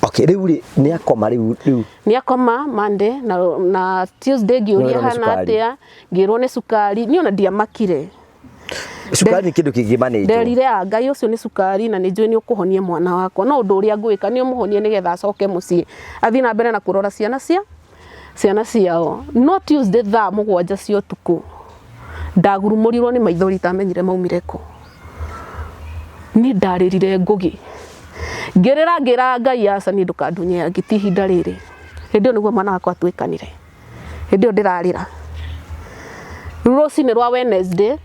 Okay, rĩu rĩ nĩ akoma rĩu rĩu.
Nĩ akoma Monday na Tuesday ngĩũria
Nĩwerwo nĩ
hana
cukari.
atĩa, ngĩrwo nĩ cukari, niĩ ona ndiamakire.
Cukari nĩ kĩndũ kĩngĩ manage.
Nderire a Ngai ũcio nĩ cukari na nĩ njũĩ nĩ ũkũhonia mwana wakwa, no ũndũ ũrĩa ngwĩka nĩ ũmũhonie nĩgetha acoke mũciĩ athiĩ na mbere na kũrora ciana ciao. No Tuesday thaa 7 cia ũtukũ ndagurumũrirwo nĩ maithori itamenyire maumire kũ. Niĩ ndarĩrire ngũgĩ. Ngĩrĩra ngĩra Ngai aca niĩ ndũkandunye angĩ ti ihinda rĩrĩ. Hĩndĩ ĩyo nĩguo mwana wakwa atuĩkanire. Hĩndĩ ĩyo ndĩrarĩra. Rĩu rũcinĩ rwa Wednesday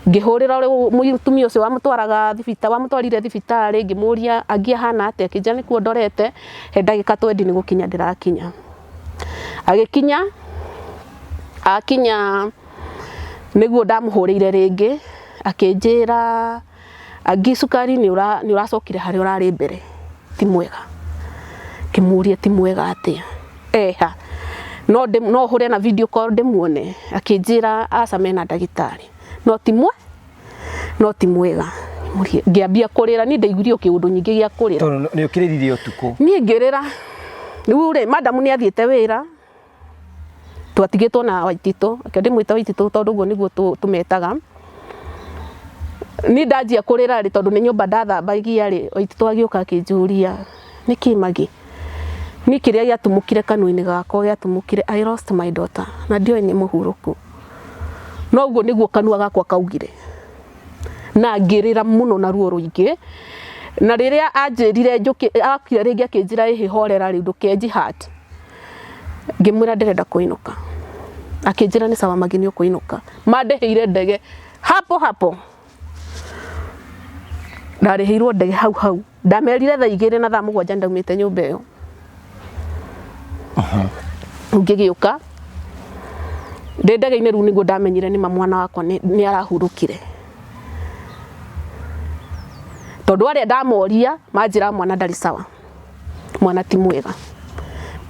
Ngĩhũrĩra ũrĩa mũtumia ũcio wamũtwaraga thibitarĩ, wamũtwarire thibitarĩ, ngĩmũria angĩ ahana atĩa, akĩnjĩra nĩkuo ndorete, he ndagĩka twendi nĩ gũkinya ndĩrakinya. Agĩkinya, akinya nĩguo ndamũhũrĩire rĩngĩ, akĩnjĩra angĩ cukari nĩ ũracokire harĩa ũrarĩ mbere, ti mwega. Ngĩmũria ti mwega atĩa, eha, no no hũre na video call ndĩmuone, akĩnjĩra aca mena ndagĩtarĩ, no ti mwe no ti mwega. Ngĩambia kũrĩra, niĩ ndaiguire o kĩũndũ nyingĩ gĩa kũrĩra.
Tondũ nĩ ũkĩrĩrire ũtukũ.
Niĩ ngĩrĩra. Rĩu rĩ, madam nĩ athiĩte wĩra, twatigĩtwo na Waititũ, reke ndĩmwĩte Waititũ tondũ ũguo nĩguo tũmetaga. Niĩ ndanjia kũrĩra rĩ, tondũ nĩ nyũmba ndathambagia rĩ, Waititũ agĩũka akĩnjũria, nĩkĩ Maggie? Niĩ kĩrĩa gĩatumũkire kanua-inĩ gakwa gĩatumũkire I lost my daughter na ndioĩ nĩ mũhurũku. No ũguo nĩguo kanua gakwa kaugire. Na ngĩrĩra mũno na ruo rũingĩ. Na rĩrĩa anjĩrire njũke, okire rĩngĩ akĩnjĩra ĩhĩ horera rĩu ndũkenji heart. Ngĩmwĩra ndĩrenda kũinũka. Akĩnjĩra nĩ sawa Maggie nĩ ũkũinũka. Mandĩhĩire ndege hapo hapo. Ndarĩhĩirwo ndege hau hau. Ndamerire thaa 2 na thaa 7 ndaumĩte nyũmba ĩyo. Rĩu ngĩgĩũka ndĩ ndege-inĩ rĩu nĩguo ndamenyire nĩma mwana wakwa nĩ arahurũkire. Tondũ arĩa ndamoria manjĩra mwana ndarĩ sawa, mwana ti mwega,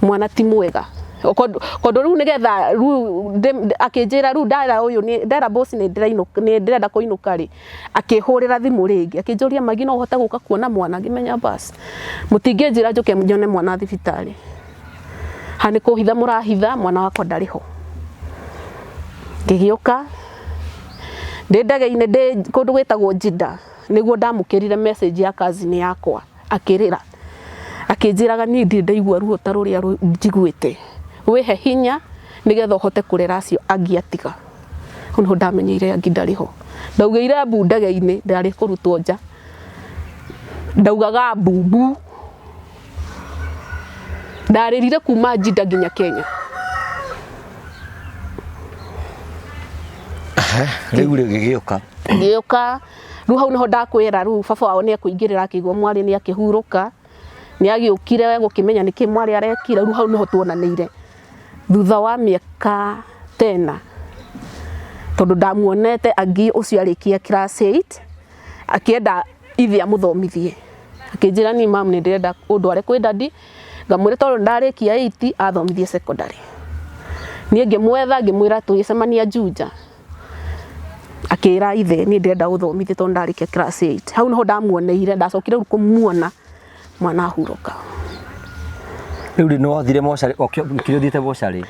mwana ti mwega. Kondũ rĩu nĩgetha rĩu akĩnjĩra rĩu ndera ũyũ ndera boss nĩ ndĩrenda kũinũka rĩ, akĩhũrĩra thimũ rĩngĩ akĩnjũria Maggie no ũhote gũka kuona mwana, ngĩmenya bas mũtingĩnjĩra njũke nyone mwana thibitarĩ, ha nĩ kũhitha mũrahitha mwana wakwa ndarĩ ho. Ngĩgĩũka ndĩ ndege-inĩ ndĩ kũndũ gwĩtagwo Jeddah nĩguo ndamũkĩrire message ya cousin yakwa akĩrĩra akĩnjĩraga niĩ ndirĩ ndaigua ruo ta rũrĩa njiguĩte, wĩhe hinya nĩgetha ũhote kũrera acio angĩ atiga. Hau nĩho ndamenyeire Angi ndarĩ ho. Ndaugĩire mbu ndege-inĩ ndarĩ kũrutwo nja, ndaugaga mbu mbu. Ndarĩrire kuma Jeddah nginya Kenya.
Rĩu rĩ gĩgĩũka.
Ngĩũka, rĩu hau nĩho ndakwĩra rĩu baba wao nĩ ekũingĩrĩra akĩigua mwarĩ nĩ akĩhurũka, nĩ agĩũkire gũkĩmenya nĩkĩ mwarĩ arekire, rĩu hau nĩho tuonanĩire. Thutha wa mĩaka tena, tondũ ndamuonete Angi ũcio arĩkia class 8, akĩenda ithe amũthomithie. Akĩnjĩra niĩ mum nĩ ndĩrenda ũndware kwĩ daddy, ngamwĩra tondũ ndarĩkia 8 athomithie secondary. Niĩ ngĩmwetha ngĩmwĩra tũgĩcemania Juja, akĩra ithe niĩ ndĩrenda ũthomithie tondũ ndarĩkia class 8. Hau nĩho ndamuoneire, ndacokire rĩu kũmuona mwana ahurũka.
Rĩu rĩ nĩ wathire mocarĩ, ũkĩrĩ ũthiĩte mocarĩ?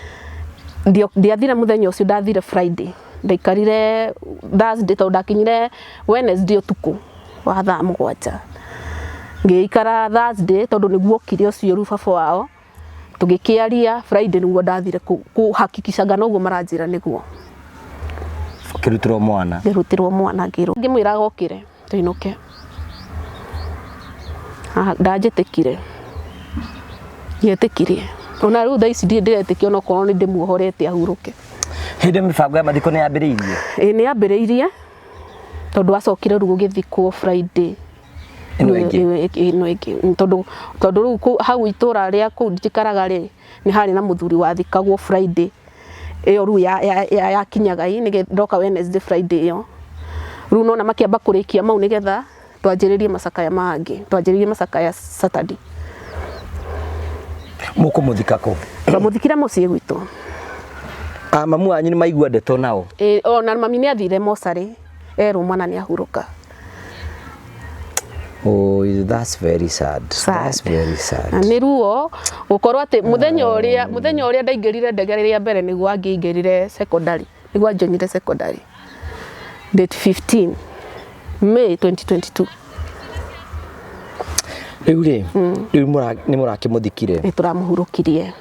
Ndiathire mũthenya ũcio, ndathire Friday. Ndaikarire Thursday tondũ ndakinyire Wednesday ũtukũ wa thaa 7. Ngĩikara Thursday tondũ nĩguo okire ũcio rĩu baba wao, tũgĩkĩaria Friday nĩguo ndathire kũhakikisha noguo maranjĩra nĩguo.
Ũkĩrutĩrwo mwana?
Ngĩrutĩrwo mwana ngĩrwo. Ngĩmwĩra okĩre tũinũke. Ndanjĩtĩkire. Ndietĩkirie. Ona rĩu thaa ici ndirĩ ndĩretĩkia onokorwo nĩ ndĩmuohorete ahurũke.
Hĩndĩ mĩbango ya mathiko nĩ yambĩrĩirie?
Ĩĩ nĩ yambĩrĩirie tondũ acokire rĩu gũgĩthikwo Friday.
Ĩno ĩngĩ?
Ĩno ĩngĩ. Tondũ rĩu hau itũra rĩa kũu njikaraga rĩ, nĩ harĩ na mũthuri wathikagwo Friday. Ĩyo rĩu yakinyaga ĩ, ndoka Wednesday Friday ĩyo. Rĩu nĩwona makĩamba kũrĩkia mau nĩgetha twanjĩrĩrie macakaya mangĩ. Twanjĩrĩirie macakaya Saturday.
Mũkũmũthika kũ?
Twamũthikire mũciĩ gwitũ.
Ah, mamu wanyu nĩ maigua ndeto nao?
Ĩĩ, ona mami nĩ athire mocarĩ erwo mwana nĩ ahurũka.
Oh, that's very sad. That's very sad.
Na nĩ ruo gũkorwo atĩ mũthenya ũrĩa mũthenya ũrĩa ndaingĩrire ndege rĩrĩa mbere nĩguo angĩingĩrire secondary, nĩguo anjoinire secondary. Date 15 May 2022.
Rĩu rĩ, rĩu nĩ mũrakĩmũthikire?
Nĩ tũramũhurũkirie.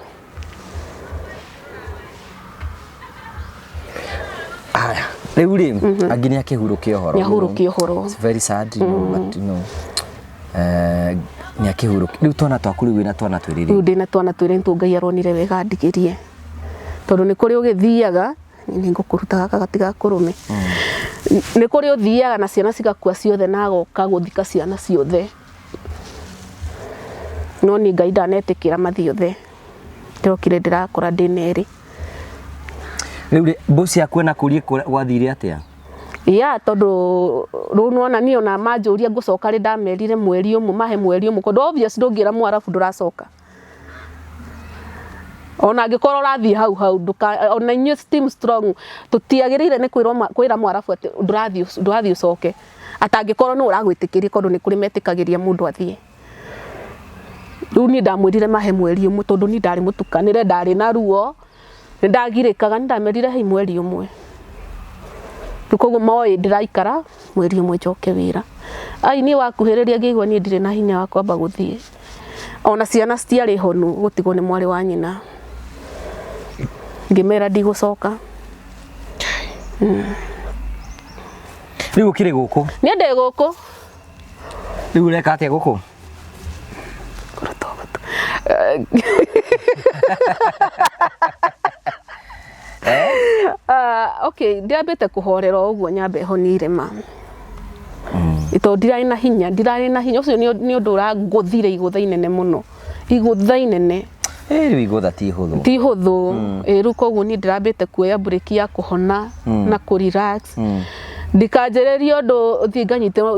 Aya, rĩu rĩ, angĩ nĩ akĩhurũkia ũhoro.
Nĩ ahurũkia ũhoro.
It's very sad, you know, but you know, nĩ akĩhurũkia. Rĩu twana twaku rĩu wĩna twana twĩrĩ
rĩu? Ndĩna twana twĩrĩ nĩtuo Ngai aronire wega andigĩrie. Tondũ nĩ kũrĩ ũgĩthiaga, nĩ ngũkũruta gaka gatigakũrũme. Nĩ kũrĩ ũthiaga na ciana cigakua ciothe na agoka gũthika ciana ciothe. No niĩ Ngai ndanetĩkĩra mathiĩ othe. Ndĩrokire ndĩrakora ndĩna erĩ.
Rĩu rĩ, mbosi yaku ena kũrie gwathire atĩa?
Ya tondũ rĩu nĩwona niĩ ona manjũria ngũcoka rĩ ndamerire mweri ũmwe mahe mweri ũmwe tondũ obvious ndũngĩra mwarabu ndũracoka. Ona angĩkorwo ũrathiĩ hau hau ndũka ona inyuĩ team strong tũtiagĩrĩire nĩ kwĩrwo kwĩra mwarabu atĩ ndũrathiĩ ndũrathiĩ ũcoke atangĩkorwo nĩ ũragwĩtĩkĩria tondũ nĩ kũrĩ metĩkagĩria mũndũ athiĩ. Rĩu niĩ ndamwĩrire mahe mweri ũmwe tondũ niĩ ndarĩ mũtukanĩre ndarĩ na ruo nĩ ndagirĩkaga nĩ ndamerire hei mweri ũmwe. Rĩu koguo moĩ ndĩraikara mweri ũmwe njoke wĩra. Ai niĩ wakuhĩrĩria ngĩigua niĩ ndirĩ na hinya wa kwamba gũthiĩ. Ona ciana citiarĩ honu gũtigwo nĩ mwarĩ wa nyina. Ngĩmera ndigũcoka.
Rĩu ũkĩrĩ gũkũ?
Niĩ ndĩ gũkũ.
Rĩu ũreka atĩa gũkũ?
Kũruta ũgũtũ. Ah, okay ndiambĩte kũhorera o ũguo nyambe honie irema tondũ ndirarĩ na hinya ndirarĩ na hinya ũcio nĩ ũndũ ũrangũthire igũtha inene mũno igũtha inene.
Ĩ rĩu igũtha ti hũthũ.
Ti hũthũ. Ĩ rĩu koguo niĩ ndĩrambĩte kuoya break ya kũhona na kũ relax ndikanjĩrĩrie ũndũ thiĩ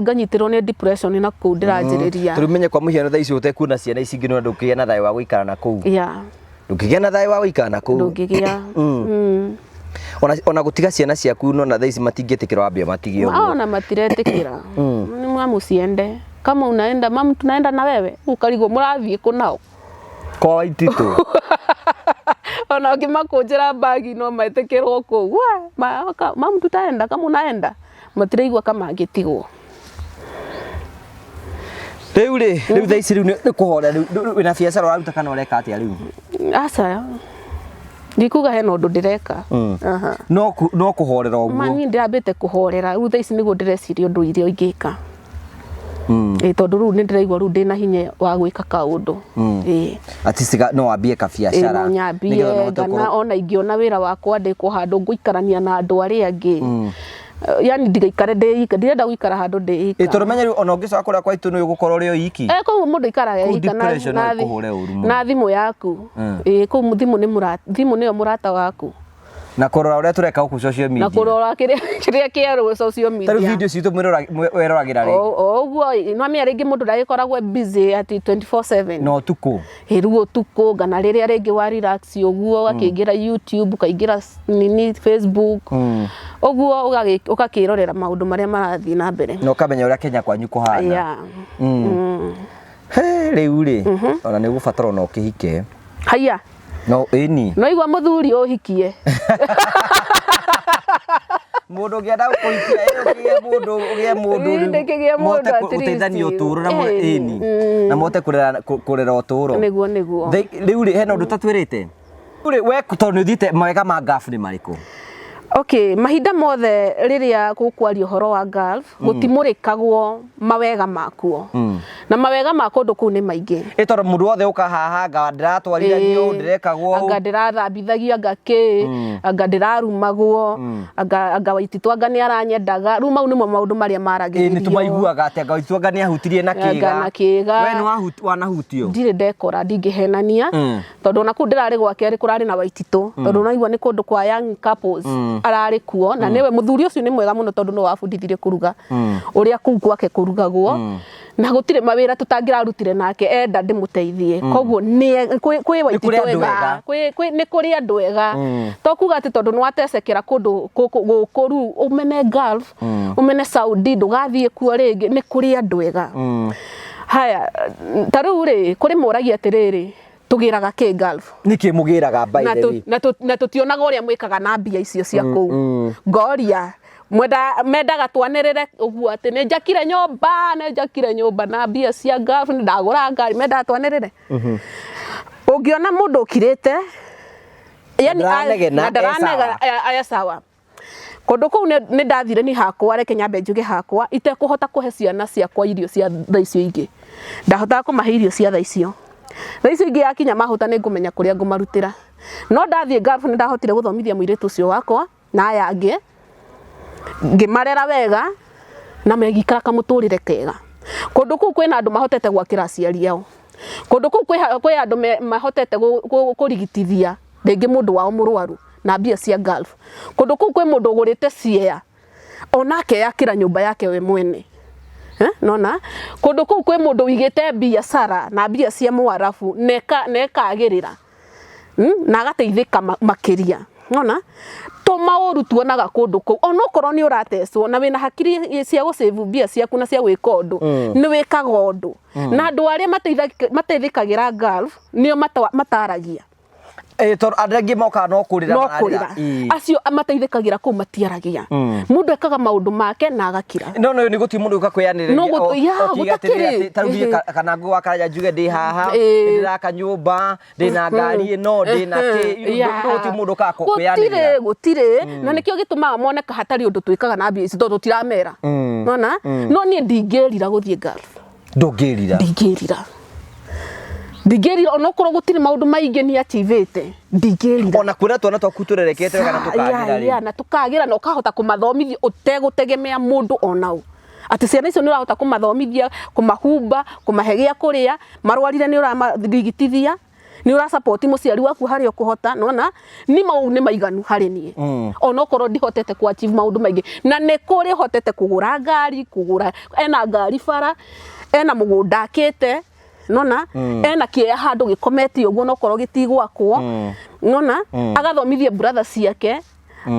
nganyitĩrwo nĩ depression na kũu ndĩranjĩrĩria.
Tondũ menye kwa mũhiano thaa ici ũtekuona ciana ici ingĩ nĩ ndũngĩgĩa na thayũ wa gũikara na kũu.
Yeah.
Ndũngĩgĩa na thayũ wa gũikara na kũu.
Ndũngĩgĩa.
Ona gũtiga ciana ciaku no na thaa ici matingĩtĩkĩra wambia matige ũguo.
Ona matiretĩkĩra. Nĩ mwamuciende. Kama unaenda mamu tunaenda na wewe ukarigwo mũrathiĩ kũ nao.
Kwa Waititũ.
Ona ũngĩmakũnjĩra mbagi no metĩkĩrwo kũu. Mamu tutaenda kama unaenda matiraigua kama angĩtigwo.
Rĩu rĩ, rĩu thaa ici rĩu nĩ kũhorera rĩu wĩna biacara ũraruta kana ũreka atĩa rĩu?
Aca. Ndikuga hena ũndũ ndĩreka.
No kũhorera ũguo.
Mani ndĩrambĩte kũhorera rĩu thaa ici nĩguo ndĩreciria ũndũ iria ingĩka. Ĩ tondũ rĩu nĩ ndĩraigua rĩu ndĩna hinya wa gwĩka kaũndũ.
Ĩ. At least no wambie kabiacara.
No nyambie kana ona ingĩona wĩra wa kwandĩkwo handũ ngũikarania na andũ arĩa angĩ. Yani ndigaikare ndĩ ika, ndirenda gũikara handũ ndĩ ika.
Ĩ tondũ menya rĩu ona ũngĩcoka kũrĩa kwa itũ nĩ ũgũkorwo ũrĩ o iki.
Kũu mũndũ aikaraga
Kũu
ika
depression no ĩkũhũre ũru mũno.
na thimũ yaku. Ĩ kũu thimũ nĩ mũrata, thimũ nĩyo mũrata waku.
Na kũrora ũrĩa tũreka gũkũ social media.
Na kũrora kĩrĩa kĩerũ social media.
Ta rĩu video citũ weroragĩra rĩ?
O ũguo, no menya rĩngĩ mũndũ ndagĩkoragwo busy atĩ 24/7.
Na ũtukũ.
Ĩ rĩu ũtukũ kana rĩrĩa rĩngĩ wa relax ũguo ũgakĩingĩra YouTube, ũkaingĩra nini Facebook. Ũguo ũgakĩrorera maũndũ marĩa marathiĩ na mbere.
Na ũkamenya ũrĩa Kenya kwanyu kũhana.
Yeah.
He, rĩu rĩ, ona nĩ ũgũbatara ona ũkĩhike.
Haiya.
No ĩni.
No igua mũthuri ũhikie.
Mũndũ ũngĩenda gũkũhikia, ĩ ũkĩgĩe mũndũ, ũgĩe mũndũ
Ĩ,
rĩu.
ndĩkĩgĩe mũndũ
Mũhote
at least.
gũteithania ũtũũro na
Ĩni.
ĩni. Na mũhote kũrera ũtũũro.
Nĩguo, nĩguo.
Rĩu rĩ, hena ũndũ ũtatwĩrĩte? Rĩu rĩ, we tondũ nĩ ũthiĩte mawega ma Gulf nĩ marĩkũ?
Okay, mahinda mothe rĩrĩa gũkwaria ũhoro wa Gulf, gũtimũrĩkagwo mawega makuo. Na mawega ma kũndũ kũu nĩ maingĩ.
Ĩ tondũ mũndũ wothe ũka haha anga ndĩratwarithagio, ndĩrekagwo ũũ.
Anga ndĩrathambithagio, anga kĩ, anga ndĩrarumagwo, anga Waititũ anga nĩ aranyendaga. Rĩu mau nĩmo maũndũ marĩa maragĩrĩrio.
Ĩ nĩ tũmaiguaga atĩ anga Waititũ anga nĩ ahutirie na
Anga
kĩga.
na kĩga.
We nĩ wanahutio?
Ndirĩ ndekora, ndingĩhenania. Tondũ ona kũu ndĩrarĩ gwake rĩ kũrarĩ na Waititũ. Tondũ ũraigua nĩ kũndũ kwa young couples ararĩ kuo. Na nĩwe mũthuri ũcio nĩ mwega mũno tondũ nĩwe wabundithirie kũruga. Ũrĩa kũu gwake kũrugagwo. Na gũtirĩ mawĩra tũtangĩrarutire nake enda ndĩmũteithie. Koguo kwĩ Waititũ ega. Nĩ kũrĩ andũ ega. To kuga atĩ tondũ nĩwatecekera kũndũ gũkũ rĩu ũmene Gulf, ũmene Saudi, ndũgathiĩ kuo rĩngĩ, nĩ kũrĩ andũ ega. Haya, ta rĩu rĩ, kũrĩ moragia atĩrĩrĩ, tũgĩraga kĩ Gulf?
Nĩkĩ mũgĩraga by the way?
Na tũtionaga ũrĩa mwĩkaga na mbia icio cia kũu. Ngoria, mendaga twanĩrĩre ũguo atĩ nĩ njakire nyũmba, nĩ njakire nyũmba na mbia cia Gulf, nĩ ndagũra ngari, mendaga twanĩrĩre. Ũngĩona mũndũ ũkirĩte, yani
Ndaranegena,
na ndaranegena,
e sawa.
e sawa. Kũndũ kũu nĩ ndathire ni hakwa, reke nyambe njuge hakwa, itekũhota kũhe ciana ciakwa irio cia thaa icio ingĩ. Ndahotaga kũmahe irio cia thaa icio. Thaa icio ingĩ yakinya mahũta nĩ ngũmenya kũrĩa ngũmarutĩra. No ndathiĩ Gulf nĩ ndahotire gũthomithia mũirĩtu ũcio wakwa na aya angĩ. Ngĩmarera wega na megĩikara kamũtũrĩre kega. Kũndũ kũu kwĩna andũ mahotete gwakĩra aciari ao. Kũndũ kũu kwĩ andũ mahotete kũrigitithia rĩngĩ mũndũ wao mũrwaru na mbia cia Gulf. Kũndũ kũu kwĩ mũndũ ũgũrĩte ciea ona akeyakĩra nyũmba yake we mwene. Nona kũndũ kũu kwĩ mũndũ wĩigĩte biacara na mbia cia Mwarabu na ĩkagĩrĩra na agateithĩka makĩria. Nona tũmaũru tuonaga kũndũ kũu onokorwo nĩ ũratecwo na wĩna hakiri cia gũsave mbia ciaku na cia gwĩka ũndũ, nĩ wĩkaga ũndũ. Na andũ arĩa mateithĩkagĩra Gulf nĩo mataragia.
Tondũ andũ aingĩ mokaga no kũrĩra
no kũrĩra. Acio mateithĩkagĩra kũu matiaragia. Mũndũ ekaga maũndũ make na agakira.
No no nĩ gũtirĩ mũndũ ũka kwĩyanĩrĩria.
No
ũkiuga atĩrĩrĩ, atĩ ta rĩu niĩ kana ngũ wa Karanja njuge ndĩ haha, nĩndĩraka nyũmba, ndĩna ngari ĩno, ndĩna kĩ, no gũtirĩ mũndũ ũkaga kwĩyanĩrĩra.
Gũtirĩ, gũtirĩ. Na nĩkĩo gĩtũmaga moneka hatarĩ ũndũ twĩkaga na mbia ici tondũ tũtiramera. Nona? No niĩ ndingĩrira gũthiĩ Gulf.
Ndũngĩrira?
Ndingĩrira. Ndingĩrira onokorwo gũtirĩ maũndũ maingĩ niĩ achievĩte, ndingĩrira.
Ona kuona twana twaku tũrerekete wega na tũkagĩra rĩ.
Na tũkagĩra na ũkahota kũmathomithia ũtegũtegemea mũndũ ona ũ. Atĩ ciana icio nĩ ũrahota kũmathomithia, kũmahumba, kũmahe gĩa kũrĩa, marwarire nĩ ũramarigitithia, nĩ ũra support mũciari waku harĩa ũkũhota, nĩwona? Niĩ mau nĩ maiganu harĩ niĩ. Onokorwo ndihotete kũ achieve maũndũ maingĩ. Na nĩ kũrĩ hotete kũgũra ngari, kũgũra, ena ngari bara, ena mũgũnda akĩte, nona? Ena kĩea handũ gĩkomete ũguo onokorwo gĩtigwakwo, nona? Agathomithia brother ciake,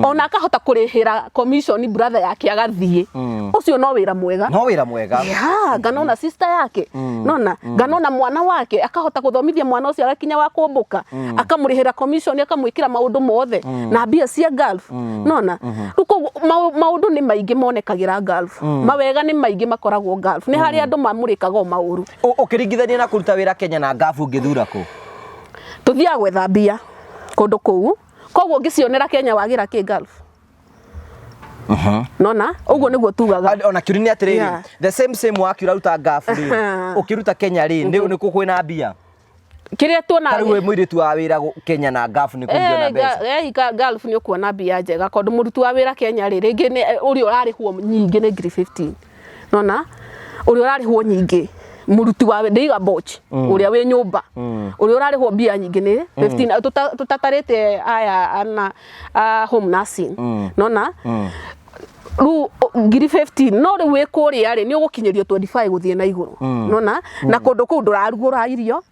ona akahota kũrĩhĩra commission brother yake agathiĩ. Ũcio no wĩra mwega.
No wĩra mwega.
Yeah, nganona sister yake. Nona, nganona mwana wake akahota gũthomithia mwana ũcio agakinya wa kũmbũka, akamũrĩhĩra commission, akamwĩkĩra maũndũ mothe na mbia cia Gulf. Nona, rĩu koguo maũndũ nĩ maingĩ monekagĩra Gulf. Mawega nĩ maingĩ makoragwo Gulf. Nĩ harĩa andũ mamũrĩkaga o maũru.
Ũkĩringithania na kũruta wĩra Kenya na Gulf ũngĩthura kũ?
Tũthiaga gwetha mbia kũndũ kũu. Koguo ngĩcionera Kenya wagĩra kĩ Gulf. Nona, ũguo nĩguo tugaga.
Ona kĩũria nĩ atĩrĩrĩ, the same same work ũraruta Gulf rĩ, ũkĩruta Kenya rĩ, nĩ kũ kwĩna mbia?
Kĩrĩa tuona
Ta rĩu wĩ mũirĩtu wa wĩra Kenya na Gulf nĩ kũngĩona mbeca.
Gulf nĩ ũkuona mbia njega tondũ mũruti wa wĩra Kenya rĩ, rĩngĩ nĩ ũrĩa ũrarĩhwo nyingĩ nĩ ngiri 15. Nona, ũrĩa ũrarĩhwo nyingĩ mũruti wa ndĩiga boch ũrĩa wĩ nyũmba ũrĩa ũrarĩhwo mbia nyingĩ nĩ 15 tũtatarĩte aya ana a home nursing. Nona, rĩu ngiri 15 no rĩu wĩ kũrĩa rĩ nĩ ũgũkinyĩrio 25 gũthiĩ na igũrũ. Nona, na kũndũ kũu ndũrarugũra irio,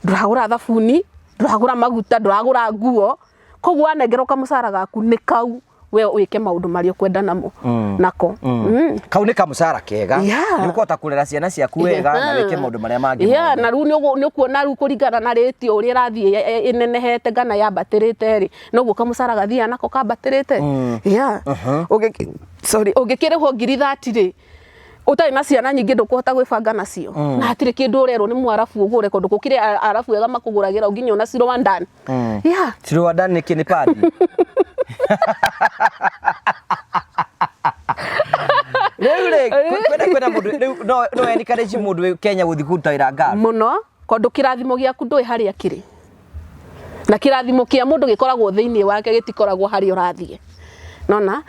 ndũragũra thabuni, ndũragũra maguta, ndũragũra nguo. Koguo wanengerwo kamũcara gaku nĩ kau we wĩke maũndũ marĩa ũkwenda namo nako.
Kau nĩ kamũcara kega. Nĩ ũkũhota kũrera ciana ciaku wega na wĩke maũndũ marĩa mangĩ mothe.
Na rĩu nĩ ũkuona rĩu kũringana na rĩti ũrĩa ĩrathiĩ ĩnenehete kana yambatĩrĩte rĩ, noguo kamũcara gathiaga nako kambatĩrĩte. Ũngĩkĩrĩhwo ngiri 30 rĩ, ũtarĩ na ciana nyingĩ ndũkũhota gwĩbanga nacio. Na hatirĩ kĩndũ ũrerwo nĩ Mwarabu ũgũre kũndũ gũkĩrĩ Arabu ega makũgũragĩra nginya ona Rwandan.
Rwandan nĩ kĩ nĩ padi? Rĩu rĩ, kwĩna mũndũ, rĩu no encourage mũndũ wĩ Kenya gũthiĩ kũruta wĩra Gulf?
Mũno, tondũ kĩrathimo gĩaku ndũĩ harĩa kĩrĩ. Na kĩrathimo kĩa mũndũ gĩkoragwo thĩinĩ wake gĩtikoragwo harĩa ũrathiĩ. Nona?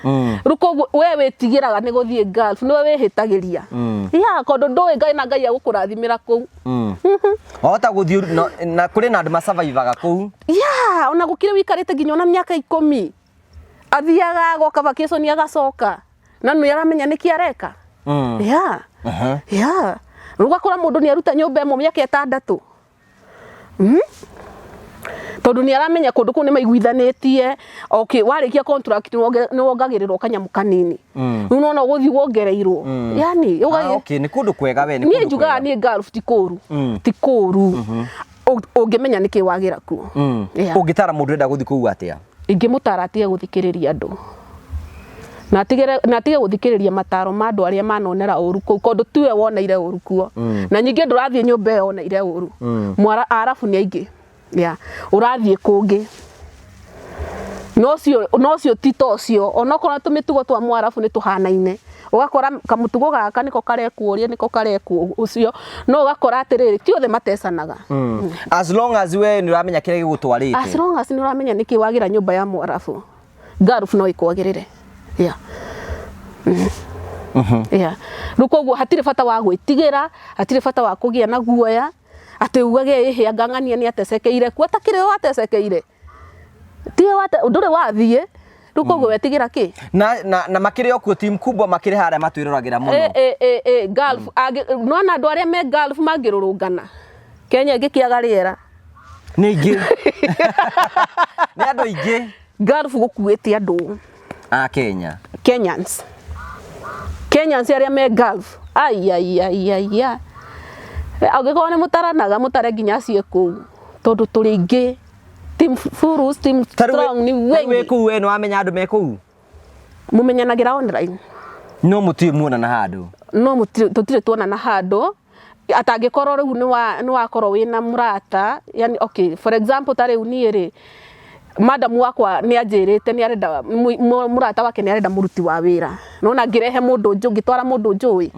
Rĩu koguo we wĩtigĩraga nĩ gũthiĩ Gulf, nĩwe wĩhĩtagĩria. Yeah, tondũ ndũĩ Ngai na Ngai agũkũrathimĩra kũu.
Wahota gũthiĩ na kũrĩ na andũ masurvivaga kũu.
Yeah, ona gũkĩrĩ wĩikarĩte nginya ona mĩaka 10. Athiaga agoka vacation agacoka. Na nĩ aramenya nĩkĩ areka. Yeah. Yeah. Rĩu ũgakora mũndũ nĩ aruta nyũmba ĩmwe mĩaka 6. Tondũ nĩ aramenya kũndũ kũu nĩ maiguithanĩtie. Okay, warĩkia contract nĩ wongagĩrĩrwo kanyamũ kanini. Rĩu nona ũgũthiĩ wongereirwo. Yani,
Okay, nĩ kũndũ kwega we, nĩ
Niĩ
kũndũ
njugaga
kwega.
niĩ Gulf ti kũũru. Ti kũũru. Ũngĩmenya nĩkĩ wagĩra kuo. Yeah.
Ũngĩtara mũndũ ũrenda gũthiĩ kũu atĩa?
Ingĩmũtara atige gũthikĩrĩria andũ. Na atige gũthikĩrĩria mataro ma andũ arĩa manonera ũru kũu, tondũ tiwe woneire ũru kuo. Na ningĩ ndũrathiĩ nyũmba ĩyo woneire ũru. Arabu nĩ aingĩ. Yeah. Ũrathiĩ kũngĩ. No ũcio ti ta ũcio. Onokorwo tũmĩtugo twa Mwarabu nĩ tũhanaine. Ũgakora kamũtugo gaka nĩko karekwo ũrĩa, nĩko karekwo ũcio. No ũgakora atĩrĩrĩ, ti othe matecanaga.
As long as we nĩ ũramenya kĩrĩa gĩgũtwarĩte.
As long as nĩ ũramenya nĩkĩ wagĩra nyũmba ya Mwarabu. Gulf no ĩkwagĩrĩre. Yeah. Yeah. Rĩu koguo hatirĩ bata wa gwĩtigĩra, hatirĩ bata wa kũgĩa na guoya atĩ ugage ĩhĩ anga ng'ania nĩ atecekeire kuo atakĩrĩ o atecekeire tiwe wate ndũrĩ wathiĩ rĩu koguo wetigĩra kĩ
Na na na makĩrĩ o kuo team kubwa makĩrĩ harĩa matwĩroragĩra mũno.
ĩ ĩ ĩ ĩ Gulf nona andũ arĩa me Gulf mangĩrũrũngana Kenya ĩngĩkĩaga rĩera.
Nĩ aingĩ. Nĩ andũ aingĩ.
Gulf gũkuĩte andũ
a Kenya.
Kenyans. Kenyans arĩa me Gulf. Ai ai ai ai. ai. Angĩkorwo nĩ mũtaranaga mũtare nginya acio kũu tondũ tũrĩ aingĩ. Team Furus, team Strong nĩ
wĩ
wengi.
kũu we nĩ wamenya andũ me kũu?
Mũmenyanagĩra online.
No mũtirĩ muonana handũ.
No tũtirĩ tuonana handũ atangĩkorwo rĩu nĩ wakorwo wĩna mũrata yani, okay, for example ta rĩu niĩ rĩ madam wakwa nĩ anjĩrĩte nĩ arenda mũrata wake nĩ arenda mũruti wa wĩra nona ngĩrehe mũndũ njũ ngĩtwara mũndũ njũĩ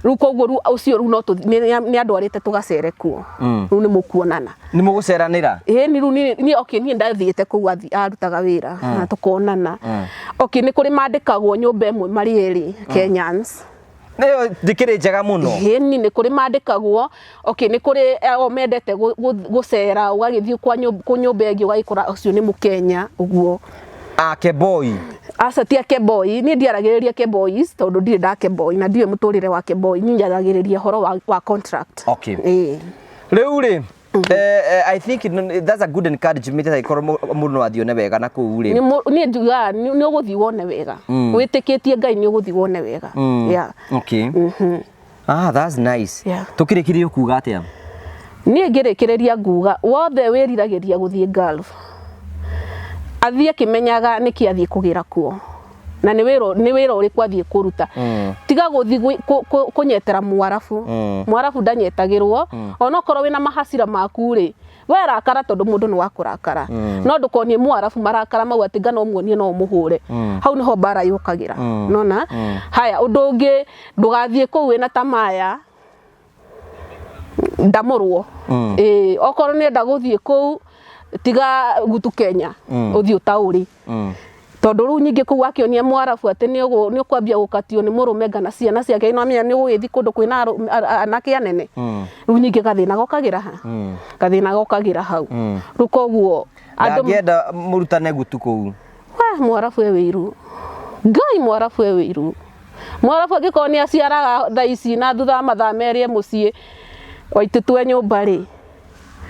rĩu koguo rĩu ũcio rĩu no nĩ andwarĩte tũgacere kuo rĩu nĩ mũkuonana
Nĩ mũgũceranĩra?
Ĩĩ ni rĩu niĩ okay niĩ ndathiĩte kũu arutaga wĩra na tũkonana okay nĩ kũrĩ mandĩkagwo nyũmba ĩmwe marĩ erĩ Kenyans
Nĩyo ndĩkĩrĩ njega mũno.
Ĩni nĩ kũrĩ mandĩkagwo okay nĩ kũrĩ o mendete gũcera ũgagĩthiĩ kwa nyũmba ĩngĩ ũgagĩkora ũcio nĩ mũkenya ũguo.
Ake boy.
Aca ti ake boy niĩ ndiaragĩrĩria ke boys tondũ ndirĩ ndake boy na ndiũĩ mũtũrĩre wa ke boy niĩ njaragĩrĩria ũhoro wa contract.
Okay. Ĩĩ. Rĩu rĩ I think that's a good encouragement angĩkorwo mũndũ no athiĩ one wega na kũu rĩ.
Niĩ njugaga nĩ ũgũthiĩ wone wega wĩtĩkĩtie Ngai nĩ ũgũthiĩ wone wega. Yeah.
Okay. Ah, that's nice.
Yeah.
Tũkĩrĩkĩrĩria ũkuga atĩa?
Niĩ ngĩrĩkĩrĩria nguga wothe wĩriragĩria gũthiĩ Gulf athiĩ akĩmenyaga nĩkĩ athiĩ kũgĩra kuo na nĩ wĩra ũrĩkũ athiĩ kũruta tiga gũthiĩ kũnyetera mwarabu mwarabu ndanyetagĩrwo onokorwo wĩna mahacira maku rĩ we rakara tondũ mũndũ nĩ wa kũrakara no ndũkonie mwarabu marakara mau atĩ ngana ũmuonie no ũmũhũre hau nĩho mbara yũkagĩra nona haya ũndũ ũngĩ ndũgathiĩ kũu wĩna tamaya ndamũrwo ĩĩ okorwo nĩenda gũthiĩ kũu tiga gutu Kenya ũthiĩ ũtaũri tondũ rĩu nyingĩ kũu akĩonia mwarabu atĩ nĩ ũkwambia gũkatio nĩ mũrũme ngana ciana ciake no amenya nĩ ũgũgĩthiĩ kũndũ kwĩna anake anene rĩu nyingĩ gathĩna gokagĩra ha gathĩna gokagĩra hau rĩu koguo
andũ ndangĩenda mũrutane gutu kũu
we mwarabu e wĩiru Ngai mwarabu e wĩiru mwarabu angĩkorwo nĩ aciaraga thaa ici na thutha wa mathaa merĩ e mũciĩ waitĩtwe nyũmba rĩ